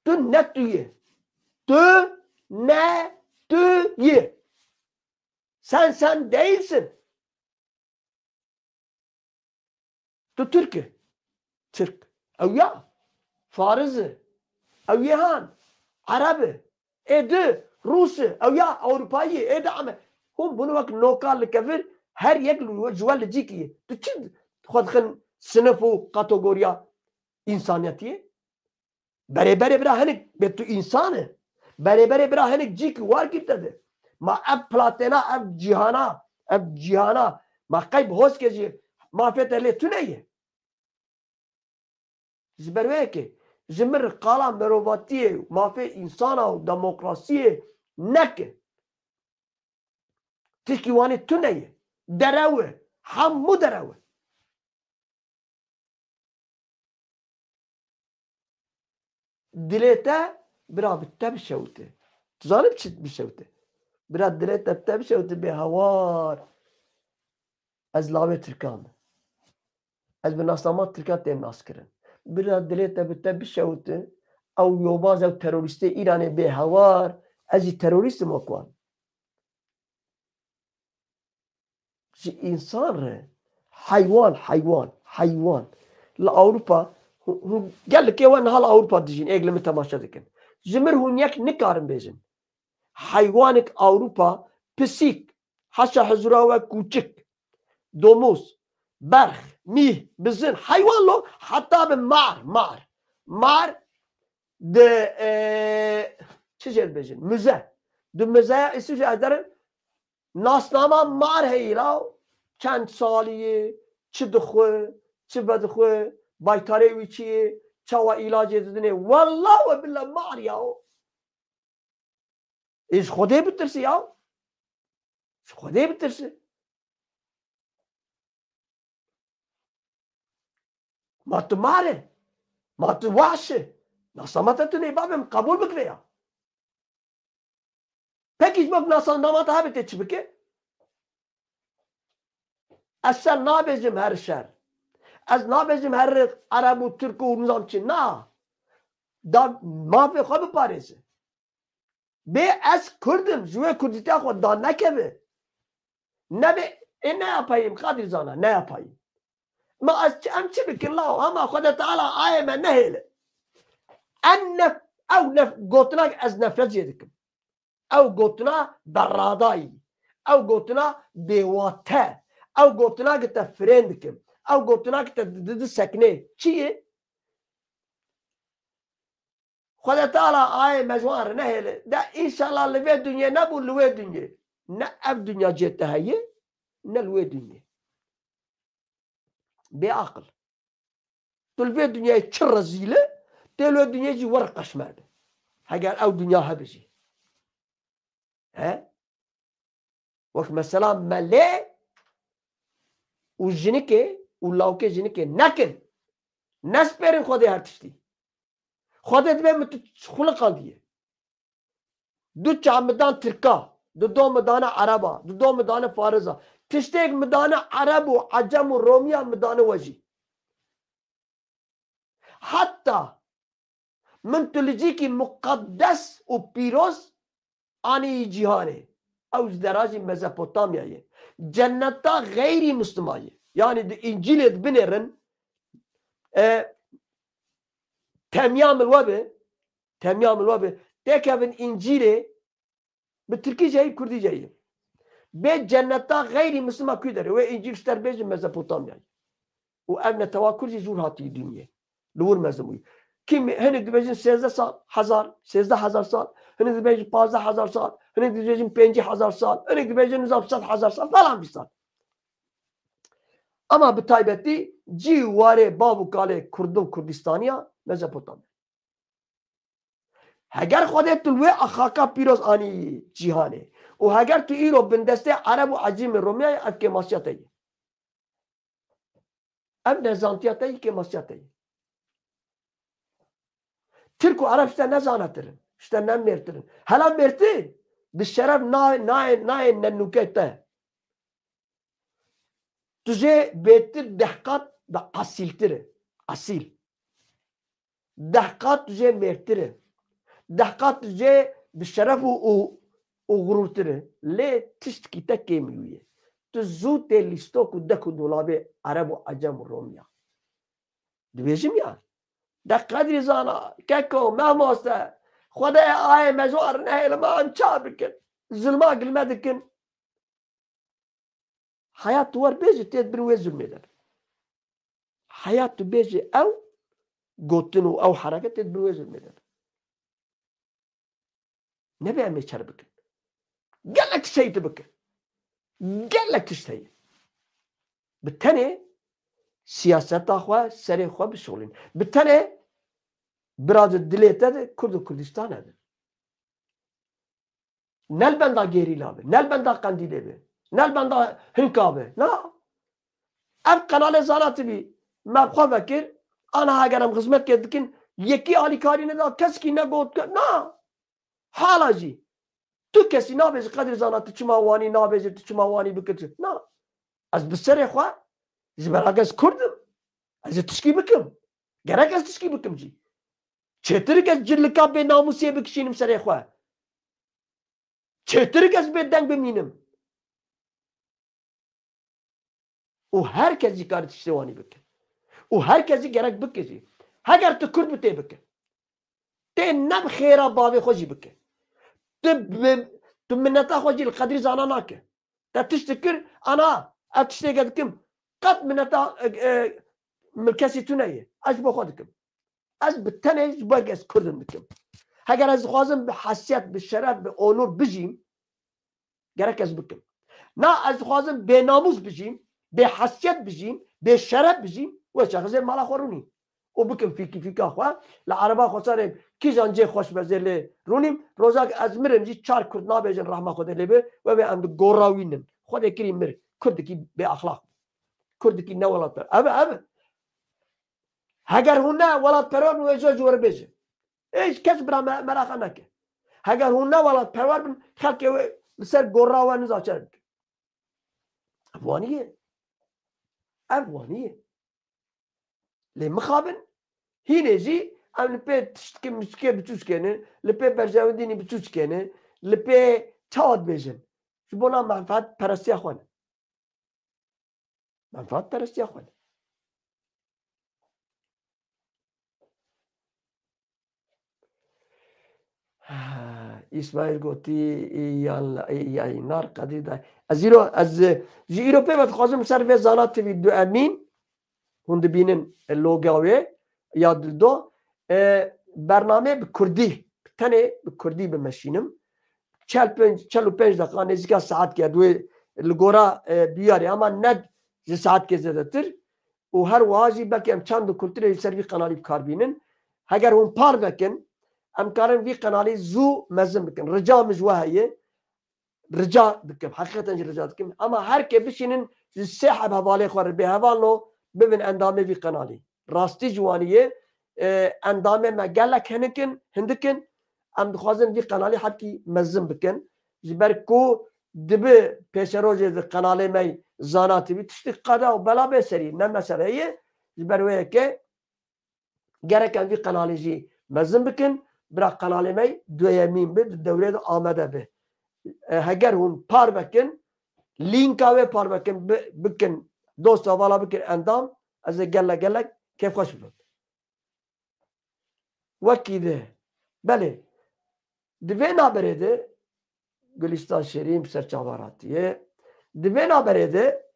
Tu ne tu yê. Tu ne tu yê. Sen sen değilsin. Tu Türk î. Tirk. Ew ya. Fariz î. Ew yê han. Ereb î. Ê di. Rûs î. Ew ya. Ewropayî î. Ê di ame. Hûn bûn wek nokal li kevir, her yek li we, ji we li cîkî yê. Tu çi xwe dixin sinif û kategoriya însaniyetiyê? Berê berê bira hinek bê tu însan î. Berê berê bira hinek cîkî war girte de. Ma ev platêna, ev cîhana, ev cîhana, ma qey bi hoske jî mafê te lê tune ye. Ji ber wê yekê ji min re qala mirovatiyê, mafê însana û demokrasiyê neke. Tişkî wanê tune ye. Derew e. Hemû derew e. Dilê te, bira, bi te bişewite. Tu zanî bi çi bişewite? Bira, dilê te bi te bişewite bê hewar. Ez lawê Tirkan me. Ez bi nasnama Tirkan têm naskirin. Bira, dilê te bi te bişewite. Ew yobaz, ew terorîstê Îranê bê hewar. Ez jî terorîst im wek wan. Ji însan re heywan, heywan, heywan. Li Ewropa, hû-, hûn gelekê we niha li Ewropa dijîn, êk li min temaşe dikin. Ji mir hûn yek nikarin bêjin. Heywanek Ewropa, pisîk, haşa hizira we kûçik, domuz, berx, mîh, bizin, heywan lo, heta bi mar, mar. Mar di, e, çi jê dibêjin? Muze. Di muzeya Îsviçre ez derim, nasnama mar heyî la, çend salî ye, çi dixwe, çi vedixwe, baytarê wî çi ye, çawa îlacê didinê. Wallah we billah mar ya o. Ê ji Xwedê bitirsî ya. Ji Xwedê bitirsî. Ma tu mar e. Ma tu wahş e. Nasnama te tune ye, bavê min qebûl bikire ya. Pekî ji bo nasnama te hebe tê çi bike? Ez şer nabêjim her şer. Ez nabêjim her Ereb û Tirk û nizam çi. Na. Da mafê xwe biparêze. Bê ez Kurd im, ji wê Kurdîtiya xwe da nekeve. Nebê, ê ne yapayım, Kadir Zana, ne yapayım. Ma ez çi, em çi bikin la? Ama Xwedê Teala ayê me nehêle. Em nef-, ew nef-, gotinak ez nefret jê dikim. Ew gotina berradayî. Ew gotina bêwate. Ew gotina ki te firên dikim. Ew gotina ki te di, di, di seknê. Çi ye? Xwedê Teala ayê me ji wan re nehêle. De înşallah li vê dinyê nebû, li wê dinyê. Ne ev dinya cê te heye, ne li wê dinyê. Bê aqil. Tu li vê dinyayê çi rezîl e, tê li wê dinyê jî wer qeşmer be. Heger ew dinya hebe jî. He? Wek mesela melê û jinikê û lawkê jinikê nekin. Nespêrin Xwedê her tiştî. Xwedê dibê min tu xuliqandiye. Du çav min dan Tirka, du do min dane Ereba, du do min dane Fariza. Tiştêk min dane Ereb û Ecem û Romiya min dane we jî. Heta min tu li cîkî muqeddes û pîroz anî cîhanê. Ew ji dera jî Mezopotamya ye. Cenneta xeyrî Mislima ye. Yanî di Încîlê dibinêrin, e, temya min we be, temya min we be, têkevin Încîlê, bi tirkî jî heyî, kurdî jî heyî. Bê cenneta xeyrî Mislima ku derê? Wê Încîl ji te re bêjin Mezopotamya ye. Û ev netewa kurd jî ji wir hatiye dinyê. Li wir mezin bûye. Kim, hinek dibêjin sêzdeh sal, hezar, sêzdeh hezar sal, hinek dibêjin pazdeh hezar sal, hinek dibêjin pêncî hezar sal, hinek dibêjin nizam sed hezar sal, falan filan. Ama bi taybetî cî û warê bav û kalê Kurd û Kurdistaniya Mezopotamya. Heger Xwedê tu li wê xaka pîroz anî cîhanê û heger tu îro bindestê Ereb û Ecîmê Romiyayê, ev kêmasiya te ye. Ev nezantiya te yî, kêmasiya te yî. Tirk û Ereb ji te ne zanetir in, ji te ne mêrtir in. Hela mêrtir bi şeref nayê, nayê, nayê nenûkê te. Tu jê bêtir deh qat bi esîltir e. Esîl. Deh qat tu jê mêrtir e. Deh qat tu jê bi şeref û, û, û xurûrtir e. Lê tiştkî te kêmî wî ye. Tu zû tê lîstok û dek û dolabê Ereb û Ecem û Romiya. Dibêjim ya. De Qedrî Zana, keko, memaste, Xwedê ayê me ji wan re nehêle, me an ça bikin? Zilma gil me dikin. Heya tu wer bêjî, tê di bin wê zulmê de be. Heya tu bêjî, ew gotin û ew hereket tê di bin wê zulmê de be. Nebe em ê çer bikin. Gelek tişt heyî tu bike. Gelek tişt heye. Bi tenê siyaseta xwe, serê xwe bişolîn. Bi tenê bira di dilê te de Kurd û Kurdistan hebe. Ne li benda Gêrîla be, ne li benda Qendîlê be, ne li benda Hinka be. Na. Ev qenalê Zana T V me bi xwe vekir, ana heger em xizmetkê dikin, yekî alîkarî neda, kesekî negot ke, na. Hala jî tu kesî nabêje Qedrî Zana, tu çima wanî nabêje, tu çima wanî bikir, tu. Na. Ez bi serê xwe, ji ber ez Kurd im. Ez ê tişkî bikim. Gerek ez tişkî bikim jî. Çêtir e ez cilika bênamûsê bikişînim serê xwe. Çêtir e ez bêdeng bimînim. Û her kes jî kare tiştê wanî bike. Û her kes jî gerek bike jî. Heger tu Kurd bî tê bike. Tê ne bi xêra bavê xwe jî bike. Tu bi, tu mineta xwe jî li Qedrî Zana nake. Te tişt dikir, ana, ev tiştê ke dikim. Qet mineta, e, e, min kesî tune ye. Ez ji bo xwe dikim. Ez bi tenê ji bo ez Kurd im dikim. Heger ez dixwazim bi hesiyet, bi şeref, bi onur bijîm, gerek ez bikim. Na, ez dixwazim bênamûs bijîm, bêhesiyet bijîm, bêşeref bijîm, wê çaxê zê mala xwe rûnî û bikim fîkî fîka xwe, li ereba xwe serê kîjan cê xweş be zê lê rûnîm, roja ez mirim jî çar Kurd nabêjin rehma Xwedê lê be, we bê em di gora wî nin. Xwedê kirî mir, Kurdikî bêexlaq. Kurdikî ne welatper. Ev e, ev e. Heger hûn ne welatperwer bin, wê ji, ji we re bêje. Hiç kes bira me, meraqa neke. Heger hûn ne welatperwer bin, xelkê wê li ser gora we niza çer bike. Ev wanî ye. Ev wanî ye. Lê mixabin, hînê jî em li pê tiştike miştike biçûçkê ne, li pê berjewendînî biçûçkê ne, li pê çawa dibêjin? Ji bona menfaat perestiya xwe ne. Menfaat perestiya xwe ne. Ha, Îsmaîl gotî, yan, yan nar qedî da. Ez îro, ez, ji îro pê ve dixwazim ser vê Zana T V du Emîn, hûn dibînin loga wê ya Dildo. E, bernameyê bi kurdî, tenê bi kurdî bimeşînim. Çel pênc, çel û pênc deqa nêzîka saetkê, duyê li gora, e, biyarê, ama ne ji saetkê zêdetir. Û her wiha jî belkî em çend û kulturê ji ser vî qenalî bi kar bînin. Heger hûn par vekin, em karin vî qenalî zû mezin bikin. Rica min ji we heye. Rica dikim, heqîqeten jî rica dikim. Ama her kê bişînin ji sê heb hevalê xwe re bê hevalno bibin endamê vî qenalî. Rastî ji wanî ye, e, endamê me gelek hinik in, hindik in. Em dixwazin vî qenalî hepkî mezin bikin. Ji ber ku dibi pêşerojê di qenalê me Zana T V tiştî qeda û bela bê serî, ne mesele ye. Ji ber wê yekê Gerek em vî qenalê jî mezin bikin. Bira qenalê me duyemîn bi, di dewrê de amade bi. E, heger hûn par vekin, lînka wê par vekin, bi-, bikin, dost hevala bikin endam, ez ê gelek gelek kêfxweş bibim. Wekî di. Belê. Di vê naberê de Gulistan Şêrîn bi ser çavan hatiye. Di vê naberê de,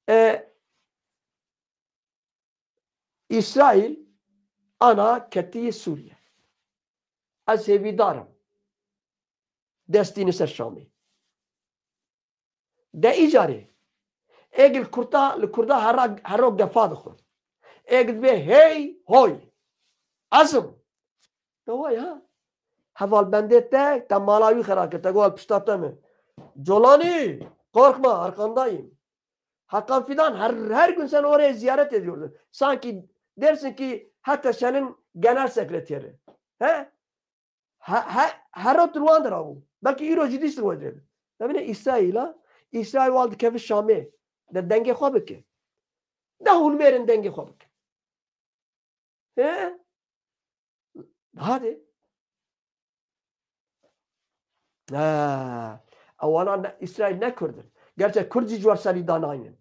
e, Îsraîl ana ketiye Sûriye. Ez hêvîdar im. Destîne ser Şamê. De îcarê. Êk li Kurda, li Kurda herra, herro gefa dixwe. Êk dibê hey hoy. Ezim. De way ha. Hevalbendê te, te mala wî xera kir, te got pişta te me. Colanî, korkma, arkandayım. Hakan Fidan her, her gün sen oraya ziyaret ediyordun. Sanki dersin ki H T Ş'nin genel sekreteri. He? He, he, herot li wan dira bû. Belkî îro jî dîs li we dirê. Demine Îsraîla, Îsraîl wal dikeve Şamê. De dengê xwe bike. De hûn mêrin dengê xwe bike. He? Hadi. Ha. Ewana ne, Îsraîl ne Kurd in. Gerçek Kurd jî ji wer serî danaynin.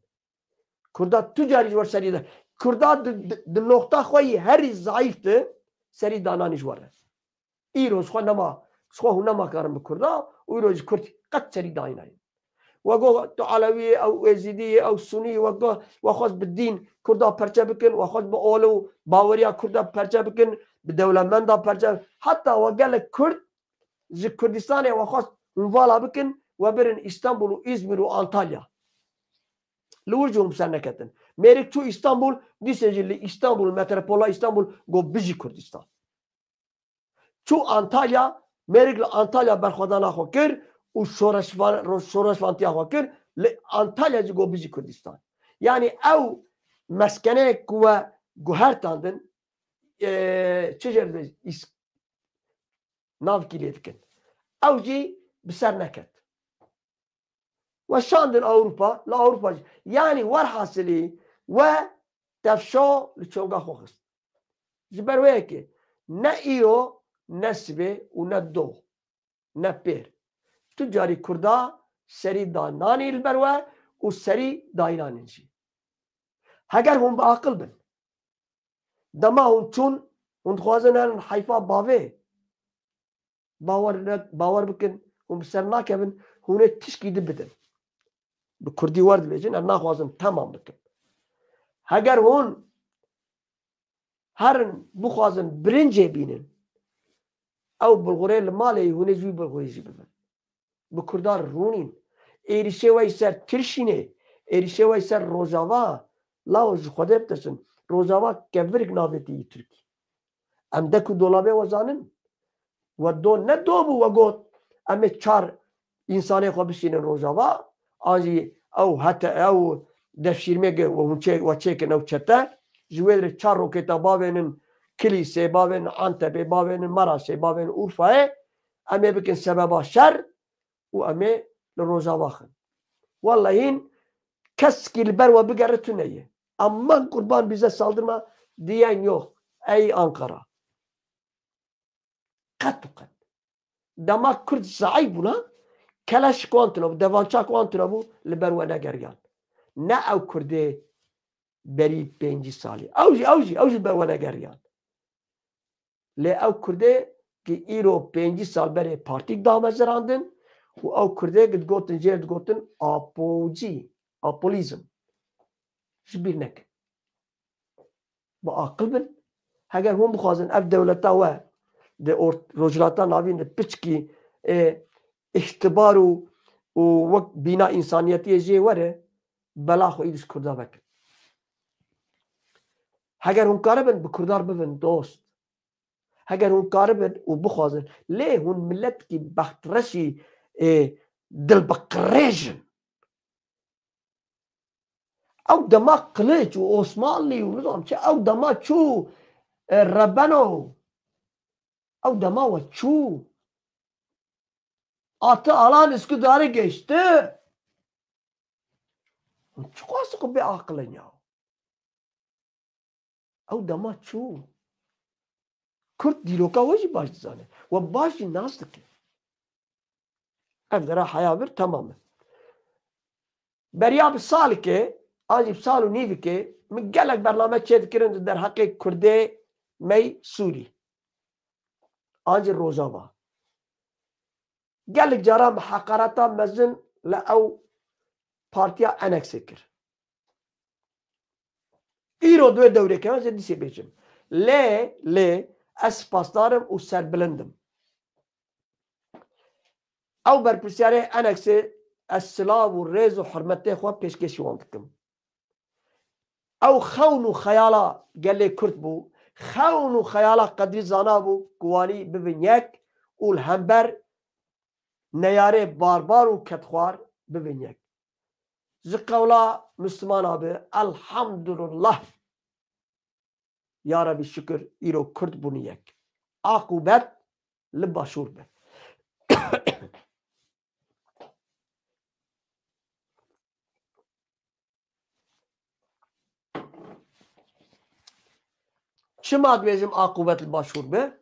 Kurda tu carî ji wer serî de. Kurda di, di, di noxta xwe yî herî zayîf di, serî dananî ji wer re. Îro ji xwe nema, ji xwe hûn nema karin bi Kurda, û îro ji Kurd qet serî dayînayî. We got tu Elewî yê, ew Êzîdî yê, ew Sunî yê, we got, we xwest bi dîn Kurda perçe bikin, we xwest bi ol û baweriya Kurda perçe bikin, bi dewlemenda perçe, heta we gelek Kurd ji Kurdistanê we xwest hûn vala bikin, we birin Îstanbul û Îzmîr û Antalya. Li wir jî hûn bi ser neketin. Mêrik çû Îstanbul, dîsê jî li Îstanbul, metropola Îstanbul got bijî Kurdistan. Çû Antalya, mêrik li Antalya berxwedana xwe kir û şoreşvan-, ro-, şoreşvantiya xwe kir, li Antalya jî got bijî Kurdistan. Yanî ew meskeneyek ku we guhertandin, e, çi jê re dibêjin, îs-, navkî lê dikin. Ew jî bi ser neket. We şandin Ewropa, li Ewropa jî. Yanî werhasilî we tevşo li çolga xwe xist. Ji ber wê yekê ne îro, ne sibê û ne doh, ne pêr. Tu carî Kurda serî da nanî li ber we û serî dayînanin jî. Heger hûn bi aqil bin, dema hûn çûn, hûn dixwazin herin heyfa bavê. Bawer ne, bawer bikin, hûn bi ser nakevin, hûn ê tişkî di bidin. Bi kurdî wer dibêjin, em naxwazin temam bikin. Heger hûn herin bixwazin birincê bînin, ew bulxurê li malê yî, hûn ê ji wî bulxurê jî bibin. Bi Kurdan rûnîn. Êrîşê we yî ser Tirşînê, êrîşê we yî ser Rojava, lawo ji Xwedê bitirsin. Rojava kevirik navê te yî Tirkî. Em dek û dolabê we zanin. We do ne do bû we got, em ê çar însanê xwe bişînin Rojava, an jî ew hete ew devşîrmê ge we hûn çê-, we çêkin ew çete, ji wê dirê çar roketa bavênin Kilîsê, bavênin Antepê, bavênin Maraşê, bavênin Urfayê, em ê bikin sebeba şer û em ê li Rojava xin. Wellehîn keskî li ber we bigere tune ye. Aman kurban bize saldırma diyen yok. Ey Ankara. Qet û qet. Dema Kurd zayîf bûna, keleşik wan tune bû, devançak wan tune bû, li ber we negeriyan. Ne ew Kurdê berî pêncî salî. Ew jî, ew jî, ew jî ber we negeriyan. Lê ew Kurdê ki îro pêncî sal berê partîk damezirandin û ew Kurdê ki digotin jê digotin apocî, apolizm. Ji bîr nekin. Bi aqil bin. Heger hûn bixwazin ev dewleta we di or-, Rojhilata Navîn de piçkî, e, îhtibar û, û wek bîna însaniyetiyê jê were, bela xwe îdî ji Kurda vekin. Heger hûn karibin bi Kurdan bibin dost. Heger hûn karibin û bixwazin. Lê hûn miletkî bextreşî, e, dilbiqirêj in. Ew dema Qiliç û Osmanlî û nizam çi, ew dema çû, e, Rebeno. Ew dema we çû. Atı alan Üsküdar'ı geçti. Çiqas ku bê aqil in ya. Ew dema çû. Kurd dîroka we jî baş dizane. We baş jî nas dike. Ev dera heya vir temam e. Beriya bi salike, an jî bi sal û nîvike, min gelek bername çêdikirin di derheqê Kurdê me yî Sûrî. An jî Rojava. Gelek cara min heqareta mezin li ew partiya Enexê kir. Îro di wê dewrê keve ez ê dîsê bêjim. Lê, lê ez spasdar im û serbilind im. Ew berpirsiyarê Enexê ez silav û rêz û hurmetê xwe pêşkêşî wan dikim. Ew xewn û xeyala gelê Kurd bû. Xewn û xeyala Qedrî Zana bû ku wanî bibin yek û li hember neyarê barbar û kedxwar bibin yek. Ji qewla Mislimana be, elhamdulillah. Ya Rebî şikir, îro Kurd bûn yek. Aqûbet li Başûr be. Çima dibêjim aqûbet li Başûr be?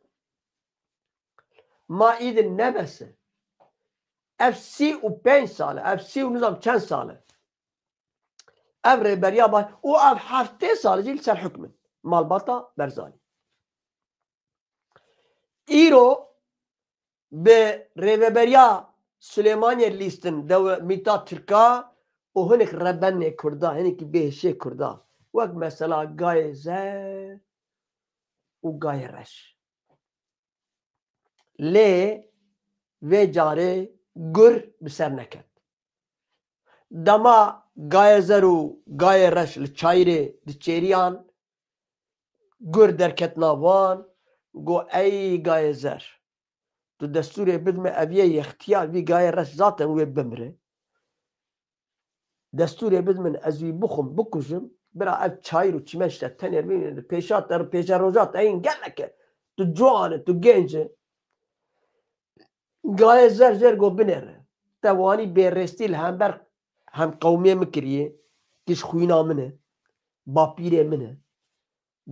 Ma îdin nebese. Ev sî û pênc sal e, ev sî û nizam çend sal e. Ev rêberiya baş û ev heftê sal jî li ser hukm in. Malbata Berzanî. Îro bi rêveberiya Silêmaniyê lîstin dewe mîta Tirka û hinek rebenê Kurda, hinekî bêhişê Kurda. Wek mesela Gayê Zer û Gayê Reş. Lê vê carê gur bi ser neket. Dema Gayê Zer û Gayê Reş li çayirê diçêriyan, gur derket nav wan, got, ey Gayê Zer, tu destûrê bidme, ev yê yextiyar, vî Gayê Reş zaten wê bimire. Destûrê bidin min, ez wî bixwim, bikujim. Bira ev çayir û çimen ji te tenê bimîne. Pêşa te, pêşeroja te hîn gelek e. Tu ciwan e, tu genc e. Gayê Zer jêr got binêre. Te wanî bêrêstî li hember hemqewmiyê min kiriye. Ki ji xwîna min e. Bapîrê min e.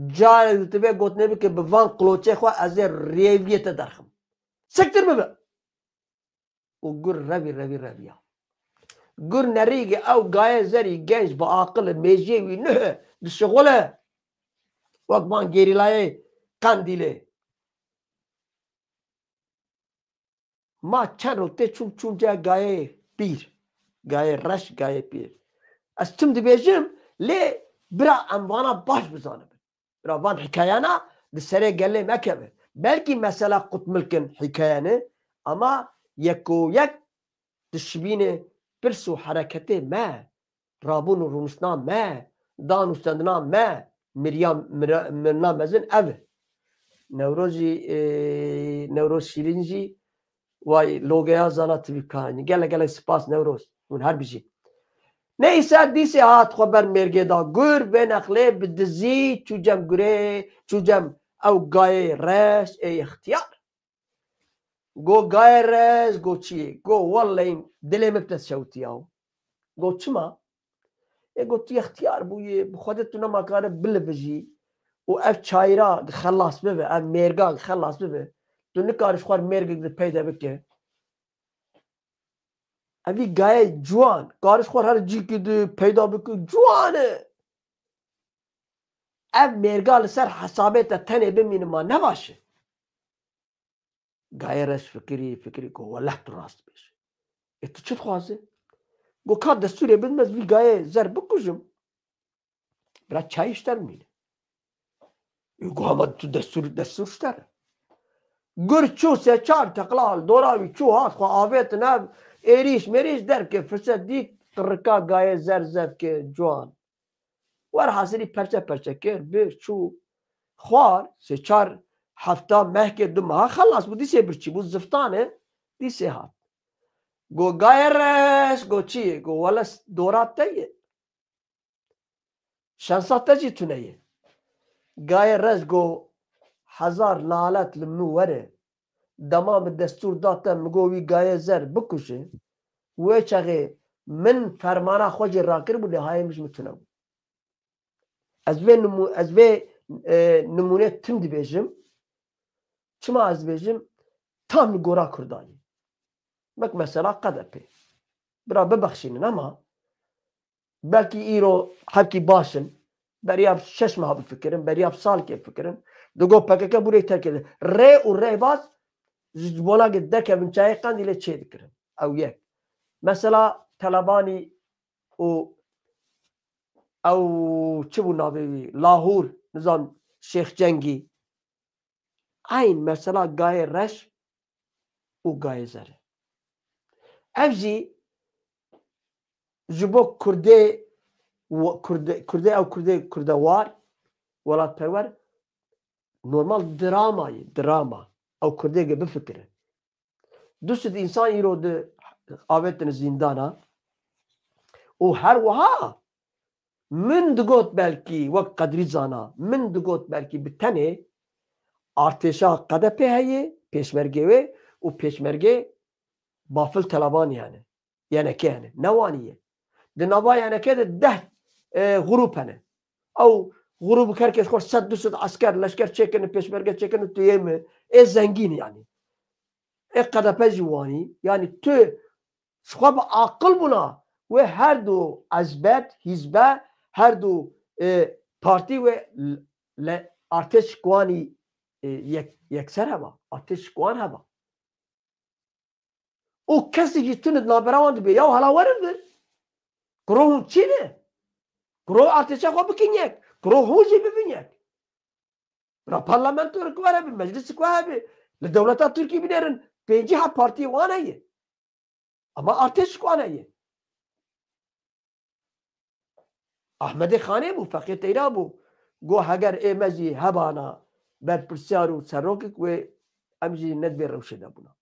Carek di tu vê gotinê bike bi van qloçê xwe ez ê rêviyê te derxim. Siktir bibe. Û gur revî, revî, reviya. Gur nerîge ew Gayê Zerî genc bi aqil e, mêjiyê wî nuh e, dişixule. Wek van gerîlayê Qendîlê. Ma çend roj tê çûm, çûm cihê Gayê Pîr. Gayê Reş, Gayê Pîr. Ez tim dibêjim, lê bira em vana baş bizanibin. Bira van hikayana di serê gelê mekeve. Belkî mesela qutmilkin hikayene, ama yeko yek dişibîne pirs û hereketê me, rabûn û rûniştina me, dan û stendina me, miriya, mira-, mirina mezin ev e. Newroz jî, e, Newroz Şîrîn jî, way, logeya Zana T V kanî. Gelek, gelek spas Newroz. Hûn her bijî. Neyse, dîsê hat xwe ber mêrgê da gur, vê nexlê bi dizî çû cem gurê, çû cem ew Gayê Reş ê ixtiyar. Go Gayê Reş, go çi? Go wellehî dilê min bi te şewtiya. Go çima? Ê go tu ixtiyar bûyî, bi Xwedê tu nema kare bilivijî û ev çayira xelas bibe, ev mêrga xelas bibe. Tu nikarî ji xwe mêrgek di peyde bike. Evî Gayê ciwan, karî ji xwe her cîkî di peyda bike, ciwan e. Ev mêrga li ser hesabê te tenê bimîne ma ne baş e? Gayê Reş fikirî, fikirî, go weleh tu rast dibêjî. Ê tu çi dixwazî? Go ka destûrê bidin ez vî Gayê Zer bikujim. Bira çayî ji te bimîne. Ê go hema tu destûr, destûr ji te re. Gur çû sê çar teqla li dora wî çû hat xwe avêtin ev êrîş mêrîş derke firset dît qirika Gayê Zer zevke ciwan. Werhasilî perçe perçe kir, bir çû xwar, sê çar hefta mehkê du meha xelas bû, dîsê birçî bû, ziftan e, dîsê hat. Go Gayê Reş, go çi ye? Go wele dora te ye. Şensa te jî tune ye. Gayê Reş go hezar nalet li min were. Dema min destûr da te, min got wî Gayê Zer bikuje. Wê çaxê min fermana xwe jî rakiribû, lê hayê min ji min tune bû. Ez vê nimû-, ez vê, e, nimûnê tim dibêjim. çima ez dibêjim, tam li gora Kurdan e. Wek mesela K D P. Bira bibexşînin ama belkî îro hevkî baş in. Beriya şeş meha bifikirin, beriya salkê bifikirin. Digo P K K bûrê terk kir. Rê û rêbaz ji bona ge derkevin çayê Qendîlê çê dikirin. Ew yek. Mesela Telebanî û ew çi bû navê wî? Lahûr, nizam Şêx Cengî. Eyn mesela Gayê Reş û Gayê Zere. Ev jî ji bo Kurdê, Kurdê, Kurdê ew Kurdê Kurdewar, welatperwer, normal drama ye, drama. Ew Kurdê ge bifikire. Du sed însan îro di avêtin zîndana û her wiha min digot belkî wek Qedrî Zana, min digot belkî bi tenê artêşa K D P heye, pêşmergê wê û pêşmergê Bafil Telabanî hene. Y N K hene. Ne wanî ye. Di nava Y N K de deh, e, grûp hene. Ew grûp her kes xwe sed du sed esker, leşker çêkirin, pêşmerge çêkirin, tu yê mi? Ê zengîn yanî. Ê K D P jî wanî. Yanî tu ji xwe bi aqil bûna wê her du ezbet, hîzbe, her du, e, partî wê l-, le artêş wanî, e, yek-, yekser heba. Artêş wan heba. Û kesê jî tune di navbera wan dibe, ya hela werin vir. Kuro hûn çi ne? Kuro artêşa xwe bikin yek. Kuro hûn jî bibin yek. Bira parlamento ku hebe, meclis ku hebe. Li dewleta Tirkî binêrin, pêncî heb partiyê wan heye. Ama artêş ku wan heye. Ahmedê Xanê bû, Feqê Teyra bû. Got heger ê me jî hebana berpirsiyar û serokek wê em jî ne di vê rewşê de bûna.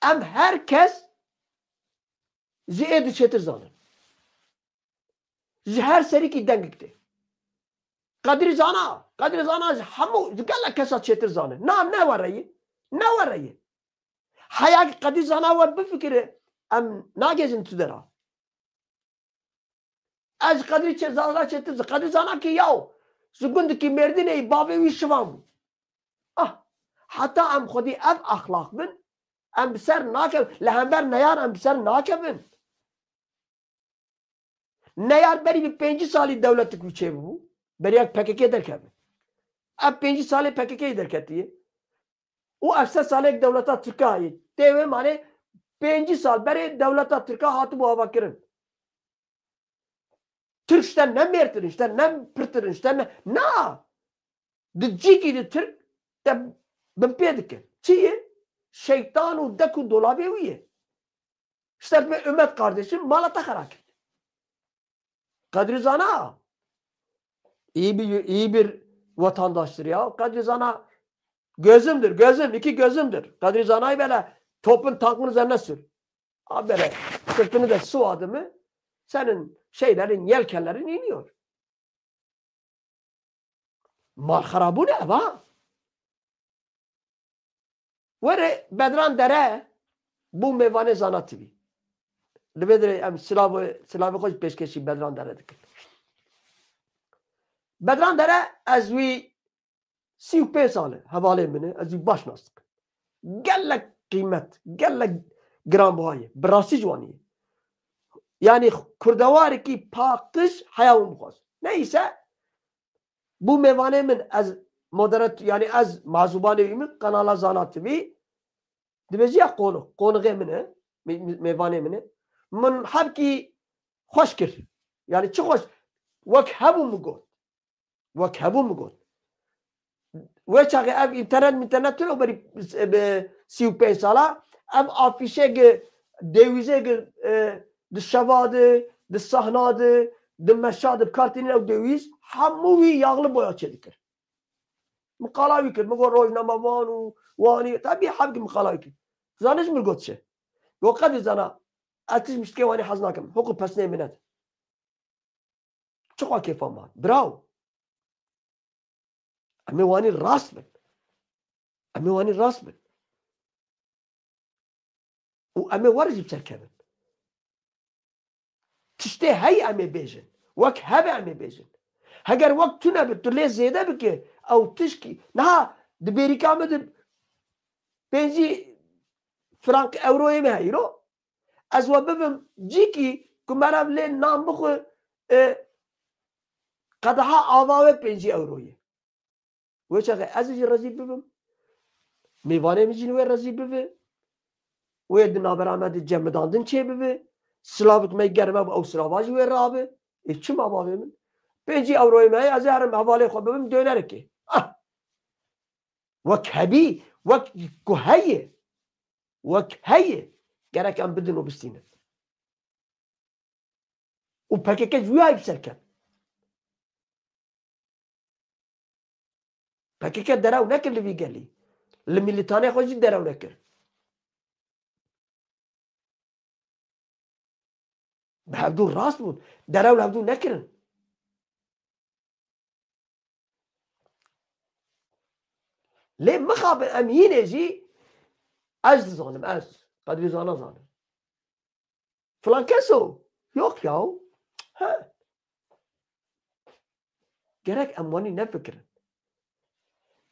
Em her kes ji ê du çêtir zanin. Ji her serîkî dengik tê. Qedrî Zana, Qedrî Zana ji hemû, ji gelek kesa çêtir zane. Na, ne were ye. Ne were ye. Heya ki Qedrî Zana we bifikire, em nagêjin tu dera. Ez ji Qedrî çê-, Zana çêtir, ji Qedrî Zana ki yaw, ji gundikî Mêrdînê yî, bavê wî şivan bû. Ah, heta em xwedî ev exlaq bin, em bi ser nakevin, li hember neyar em bi ser nakevin. Neyar berî bi pêncî salî dewletik wî çêbû, beriya P K K derkeve. Ev pêncî salê P K K derketiye. Û ev sed salek dewleta Tirka heye. Tê wê manê pêncî sal berê dewleta Tirka hatibû avakirin. Tirk ji te ne mêrtir in, ji te ne pirtir in, ji te ne, na! Di cîkî de Tirk te binpê dike. Çi ye? Şeytan û dek û dolabê wî ye. Ji te dibê Ömer kardeşim mala te xera kir. Qedrî Zana iyi bir, iyi bir vatandaştır ya. Qedrî Zana gözümdür, gözüm, iki gözümdür. Qedrî Zana'yı böyle topun tankın üzerine sür. Habere sırtını da sıvadı mı senin şeylerin, yelkenlerin iniyor. Malxerabûn e eva. Were Bedran Dere bû mêvanê Zana T V. Li vê derê em silav, silavê xwe ji pêşkêşî Bedran Dere dikin. Bedran Dere ez wî sî û pênc sal e, hevalê min e, ez wî baş nas dikim. Gelek qîmet, gelek giranbuha ye. Bi rastî ciwanî ye. Yanî kurdewarekî paqij heya min bixwaz. Neyse, bû mêvanê min, ez moderat, yanî ez mazûbanê wî min, kanala Zana T V, dibêjî ya qonix, qonixê min e, mê-, mê-, mêvanê min e. Min hebkî xweş kir. Yanî çi xweş, wek hebû min got. Wek hebû min got. Wê çaxê ev înternet mînternet tune berî bi sî û pênc sala, ev afîşê gi dewîzê gi, e, di şeva di, di sahna di, di meşa di bi kar tînin ew dewîz, hemû wî yaxli boya çêdikir. Min qala wî kir, min got rojnamevan û wanî, tabî hebkî min qala wî kir. Zanî ji min got çi? Got Qedrî Zana, ez tişt miştikê wanî hez nakim. Hiqû pesnê min nede. Çiqa kêfa me hat? Biraw. Em ê wanî rast bin. Em ê wanî rast bin. Û em ê were jî bi ser kevin. Tiştê heye em ê bêjin. Wek hebe em ê bêjin. Heger wek tune bi, tu lê zêde bike, ew tişkî. Niha di bêrîka min de pêncî frank, euroyê me heyî ro. Ez we bibim cîkî ku meriv lê nan bixwe, e, qedeha ava wê pêncî euroyê. Wê çaxê ez jî rezî bibim. Mêvanê min jî wê rezî bibe. Wê di navbera me de cemidandin çêbibe. Silavik me germ e, ew silava jî wê rabe. Ê çima bavê min? Pêncî euroyê me heye, ez ê herim hevalê xwe bibim dönerekê. Ah! Wek hebî, wek ku heye. Wek heye. Gerek em bidin û bistînin. Û P K K ji wî hayî bi ser ket. P K K derew nekir li vî gelî. Li milîtanê xwe jî derew nekir. Bi hevdû rast bûn. Derew li hevdû nekirin. Lê mixabin em hînê jî, ez dizanim, ez. Qedrî zana zanim. Filan keso. Yok ya. He. Gerek em wanî nefikirin.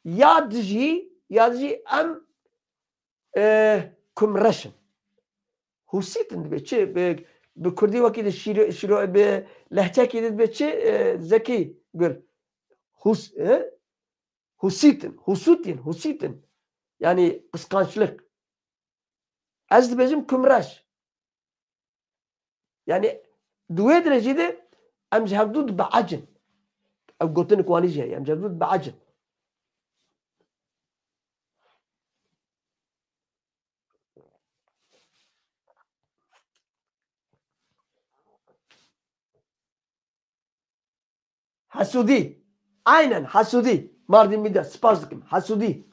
Ya dijî, ya dijî em, e, kumreş in. Husîtin dibe çi? Bi, bi kurdî wekî di şîro, şîro, bi lehçekî di dibe çi? E, Zekî Gur. Hus-, e? Husîtin, husûtîn, husîtin. Yani kıskançlık. Ez dibêjim kumreş. Yani di wê dirêjî de em ji hevdû dibehecin. Ev gotinik wanî jî heye, em ji hevdû dibehecin. Hesûdî. Aynen, hesûdî. Mardin Media, spas dikim. Hesûdî.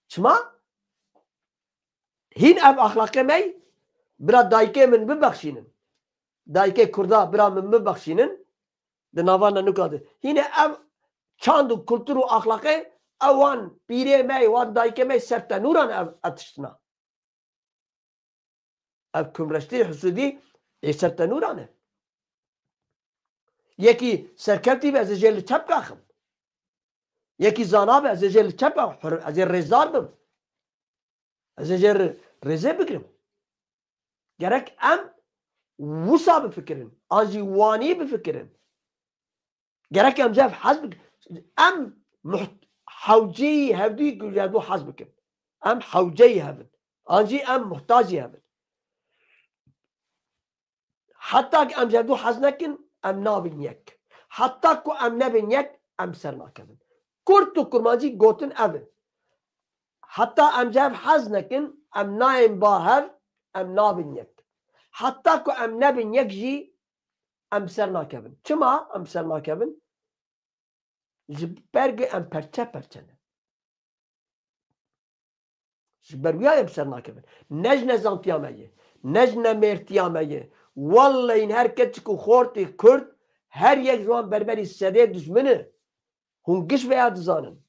Çima? Hîn ev axlaqê me, bira dayikê min bibexşînin. Dayikê Kurda, bira min bibexşînin. Di nava ne nuka de. Hîne ev çand û kultur û axlaqê ew wan pîrê me, wan dayikê me ser tenûran ev, ev tiştina. Ev kumreştî, husûdî ê ser tenûran e. Yekî serkevtî be, ez ê jê li çep axim. Yekî zana be, ez ê jê li çep axim. Hur-, ez ê rêzdar bim. Ez ê jê re-, rêzê bigirim. Gerek em wisa bifikirin. An jî wanî bifikirin. Gerek em ji hev hez bikin. Em muht-, hewceyî hevdû ku ji hevdû hez bikin. Em hewceyî hev in. An jî em muhtacî hev in. Heta ku em ji hevdû hez nekin, em nabin yek. Heta ku em nebin yek, em ser nakevin. Kurt û kurmancî gotin ev in. Heta em ji hev hez nekin, em nayên ba hev, em nabin yek. Heta ku em nebin yek jî, em bi ser nakevin. Çima em bi ser nakevin? Ji ber ku em perçe perçe ne. Ji ber wiya em bi ser nakevin. Ne ji nezantiya me ye. Ne ji nemêrtiya me ye. Wellehî her keçik û xortê Kurd, her yek ji wan berberî sedê dijmin e. Hûn giş veya dizanin.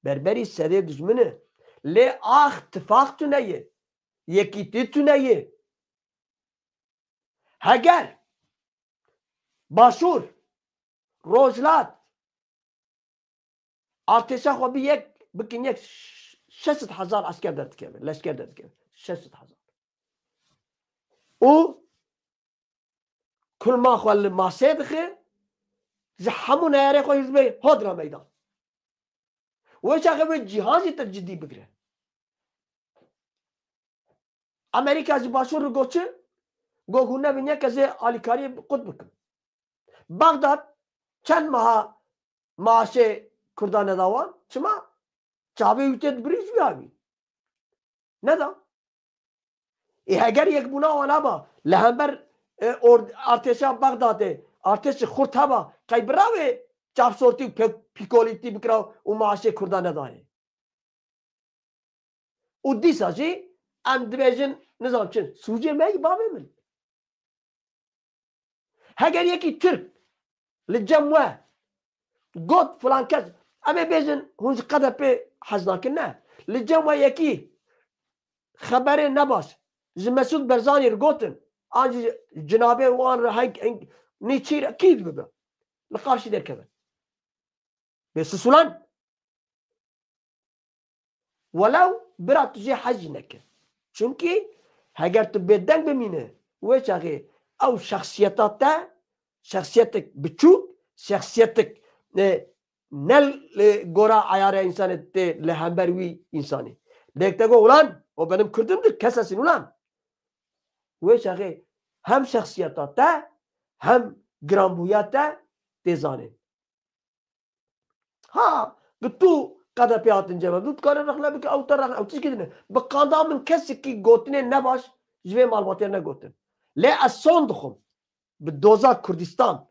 Berberî sedê dijmin e. Lê ax tifaq tune ye. Yekîtî tune ye. Heger Başûr, Rojhilat, artêşa xwe bi yek bikin yek, ş-, şeş sed hezar esker derdikeve, leşker derdikeve. Şeş sed hezar. Û kulma xwe li masê dixe, ji hemû neyarê xwe ji dibê hodra meydan. Wê çaxê wê cîhan jî te cidî bigire. Amerîka ji Başûr re got çi? Got hûn nebin yek, ez ê alîkariyê qut bikim. Bexdad çend meha maaşê Kurdan neda wan? Çima? Çavê wî tê dibirî ji wî havî. Neda. Ê heger yekbûna wan heba, li hember, e, or-, artêşa Bexdadê, artêşê xurt heba, qey bira wê çavsortî û pe-, pîkolîtî bikira û maaşê Kurdan nedayê. Û dîsa jî em dibêjin, nizam çi, sûcê me yî bavê min. Heger yekî Tirk li cem we got filan kes, em ê bêjin hûn ji K D P hez nakin, ne. Li cem we yekî xeberê nebaş ji Mesûd Berzanî re gotin, an jî cinabê wan re heng, heng nîçî re kî dibibe? li qarşî derkevin. Bê sisulan. Welew bira tu jê hez jî neke. Çimkî heger tu bêdeng bimîne, wê çaxê ew şexsiyeta te, şexsiyetek biçûk, şexsiyetek, e, ne li gora eyara însanê tê li hember wî însanê. Lê te got, "Ulan, o benim Kürdümdür, kes esin ulan." Wê çaxê hem şexsiyeta te, hem giranbûya te tê zanîn. Ha, bi tu K D P hatin cem, tu dikare rexne bike, ew te rexne, ew tişkî dine. Bi qanda min kesekî gotinê nebaş ji vê malbatê negotin. Lê ez son dixwim. Bi doza Kurdistan.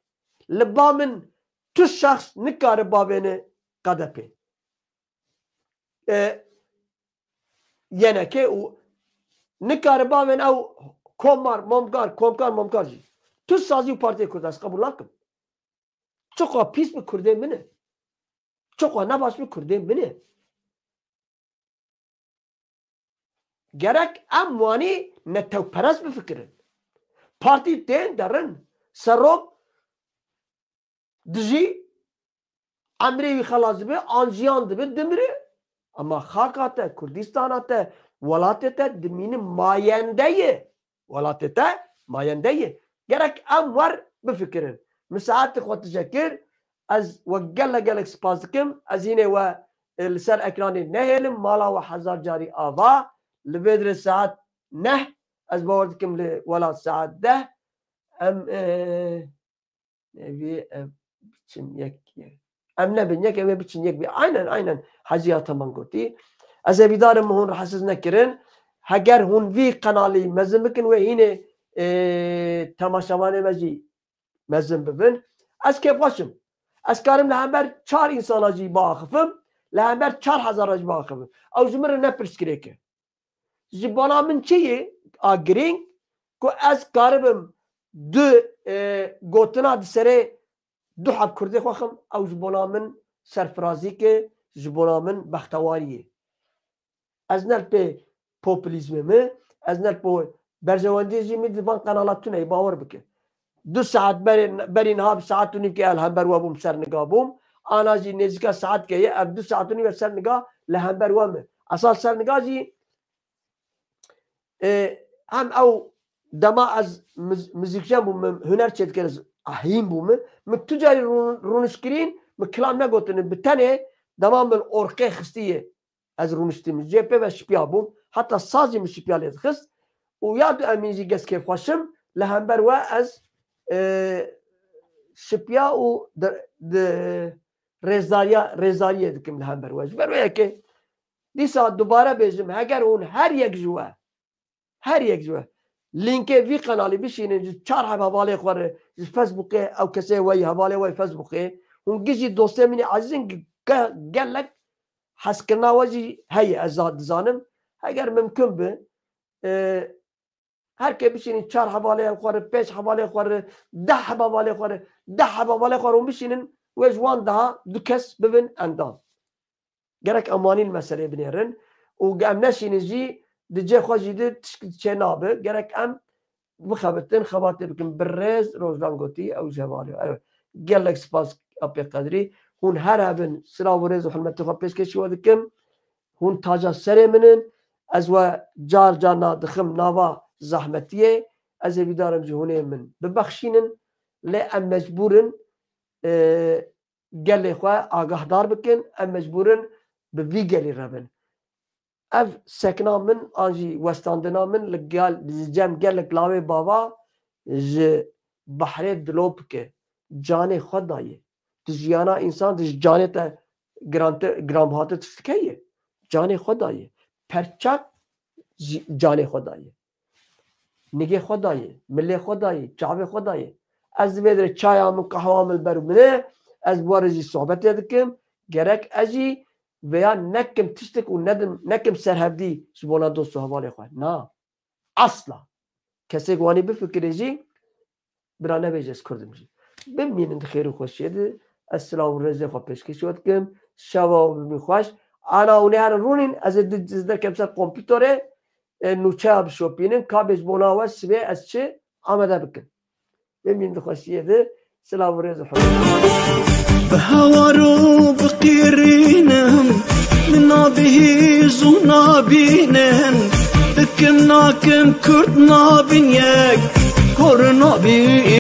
Li ba min tu şexs nikare bavêne K D P. E, Y N K û nikare bavên ew komar, momkar, komkar, momkar jî. Tu sazî û partiyê Kurd ez qebûl nakim. Çiqa pîs bi Kurdê min e. Çiqa nebaş bi Kurdê min e. Gerek em wanî netewperest bifikirin. Partî tên derin. Serok dijî emrê wî xelas dibe, an jiyan dibe, dimire. Ama xaka te, Kurdistana te, welatê te dimîne mayende ye. Welatê te mayende ye. Gerek em wer bifikirin. Min saetê xwe tije kir. Ez we gelek gelek spas dikim. Ez hînê we, e, li ser ekranê nehêlim. Mala we hezar carî ava. Li vê dirê saet neh. Ez bawer dikim li welat saet deh. Em, e, Nevî, em biçin yek, yek. Em nebin yek, em ê biçin yek bî. Aynen, aynen. Hecî ya Teman gotî. Ez hêvîdar im hûn rehetsiz nekirin. Heger hûn vî qenalî mezin bikin, wê hînê, e, temaşevanê me jî mezin bibin. Ez kêfxweş im. Ez karim li hember çar însana jî biaxifim, li hember çar hezara jî biaxifim. Ew ji min re ne pirsgirêk e. Ji bona min çi ye a girîng ku ez karibim du, e, gotina di serê du heb kurdê xwe xim, ew ji bona min serfirazîk e, ji bona min bextewarî ye. Ez ne li pê populîzmê me, ez ne li pê berjewendiyê jî min di van qenala tune ye, bawer bike. Du saet berê, berî niha bi saet û nîvkê ez li hember we bûm, ser niga bûm. Ana jî nêzîka saetkê ye, ev du saet û nîv ez ser niga li hember we me. Esas ser niga jî, e, hem ew dema ez miz-, muzîkjen bûm, min huner çêdikir, ez hîn bûm. Min tu carî rûn-, rûnişt kirîn, min kilam negotine. Bi tenê dema min orqê xistiye. Ez rûniştî min cê pê ve şipiya bûm. Heta sazî min şipiya lê dixist. Û ya du emîn jî gez kêfxweş im. Li hember we ez, e, şipiya û di, di rêzdariya, rêzdariyê dikim li hember we. Ji ber wê yekê dîsa dubare bêjim, heger hûn her yek ji we, her yek ji we lînkê vî qenalî bişînin ji çar heb hevalê xwe re, ji Facebookê, ew kesê we yî, hevalê we yî Facebookê, hûn gijî dostê min ê ezîzin ge-, ge-, gelek hezkirina we jî heye, ez za-, dizanim. Heger mimkun bi, e, her kê bişînin çar hevalê xwe re, pênc hevalê xwe re, deh hevalê xwe re, deh hevalê xwe re hûn bişînin, wê ji wan daha du kes bibin endam. Gerek em wanî li meseleyê binêrin û em neşînin jî di cê xwe jî de tişt çê nabe. Gerek em bixebitin, xebatê bikin. Bi rêz Rojlan gotî, ew ji hevalê. Ew. Gelek spas Apê Qedrî. Hûn her hebin, silav û rêz û hurmetê xwe pêşkêşî we dikim. Hûn taca serê min in. Ez we car carna dixim nava zehmetiyê. Ez ê hêvîdar im ji hûnê min bibexşînin. Lê em mecbûr in, e, gelê xwe agahdar bikin, em mecbûr in bi vî gelî re bin. Ev sekna min an jî westandina min li gel, li cem gelek lawê bava ji behrê dilopik e. Canê xwe daye. Tu jiyana însan, tu ji canê te giran-, giranbihatir tiştek heye. Canê xwe daye. Perçak ji canê xwe daye. Nigê xwe dayê, milê xwe dayê, çavê xwe dayê. Ez divê dire çaya min, qehwa min li ber min e, ez bi we re jî sohbetê dikim. Gerek ez jî vêya nekim tiştek û nedim, nekim serhevdî ji bona dost û hevalê xwe. Na. Asla. Kesê ku wanî bifikire jî, bira nebêje ez Kurd im jî. Bimînin di xêr û xweşiyê de, ez silav û rêzê xwe pêşkêşî we dikim. Şeva we bimî xweş. Ana hûn ê herin rûnîn, ez ê di, ez derkem ser kompûterê, e, nûçeya bişopînim, ka bê ji bona we sibê ez çi amade bikim. Bimînin di xweşiyê de, Silav û rêz û hurmet. Bi hewar û bi qîrînim, min nabihîz û nabînim, dikim nakim Kurd nabin yek, kor nabî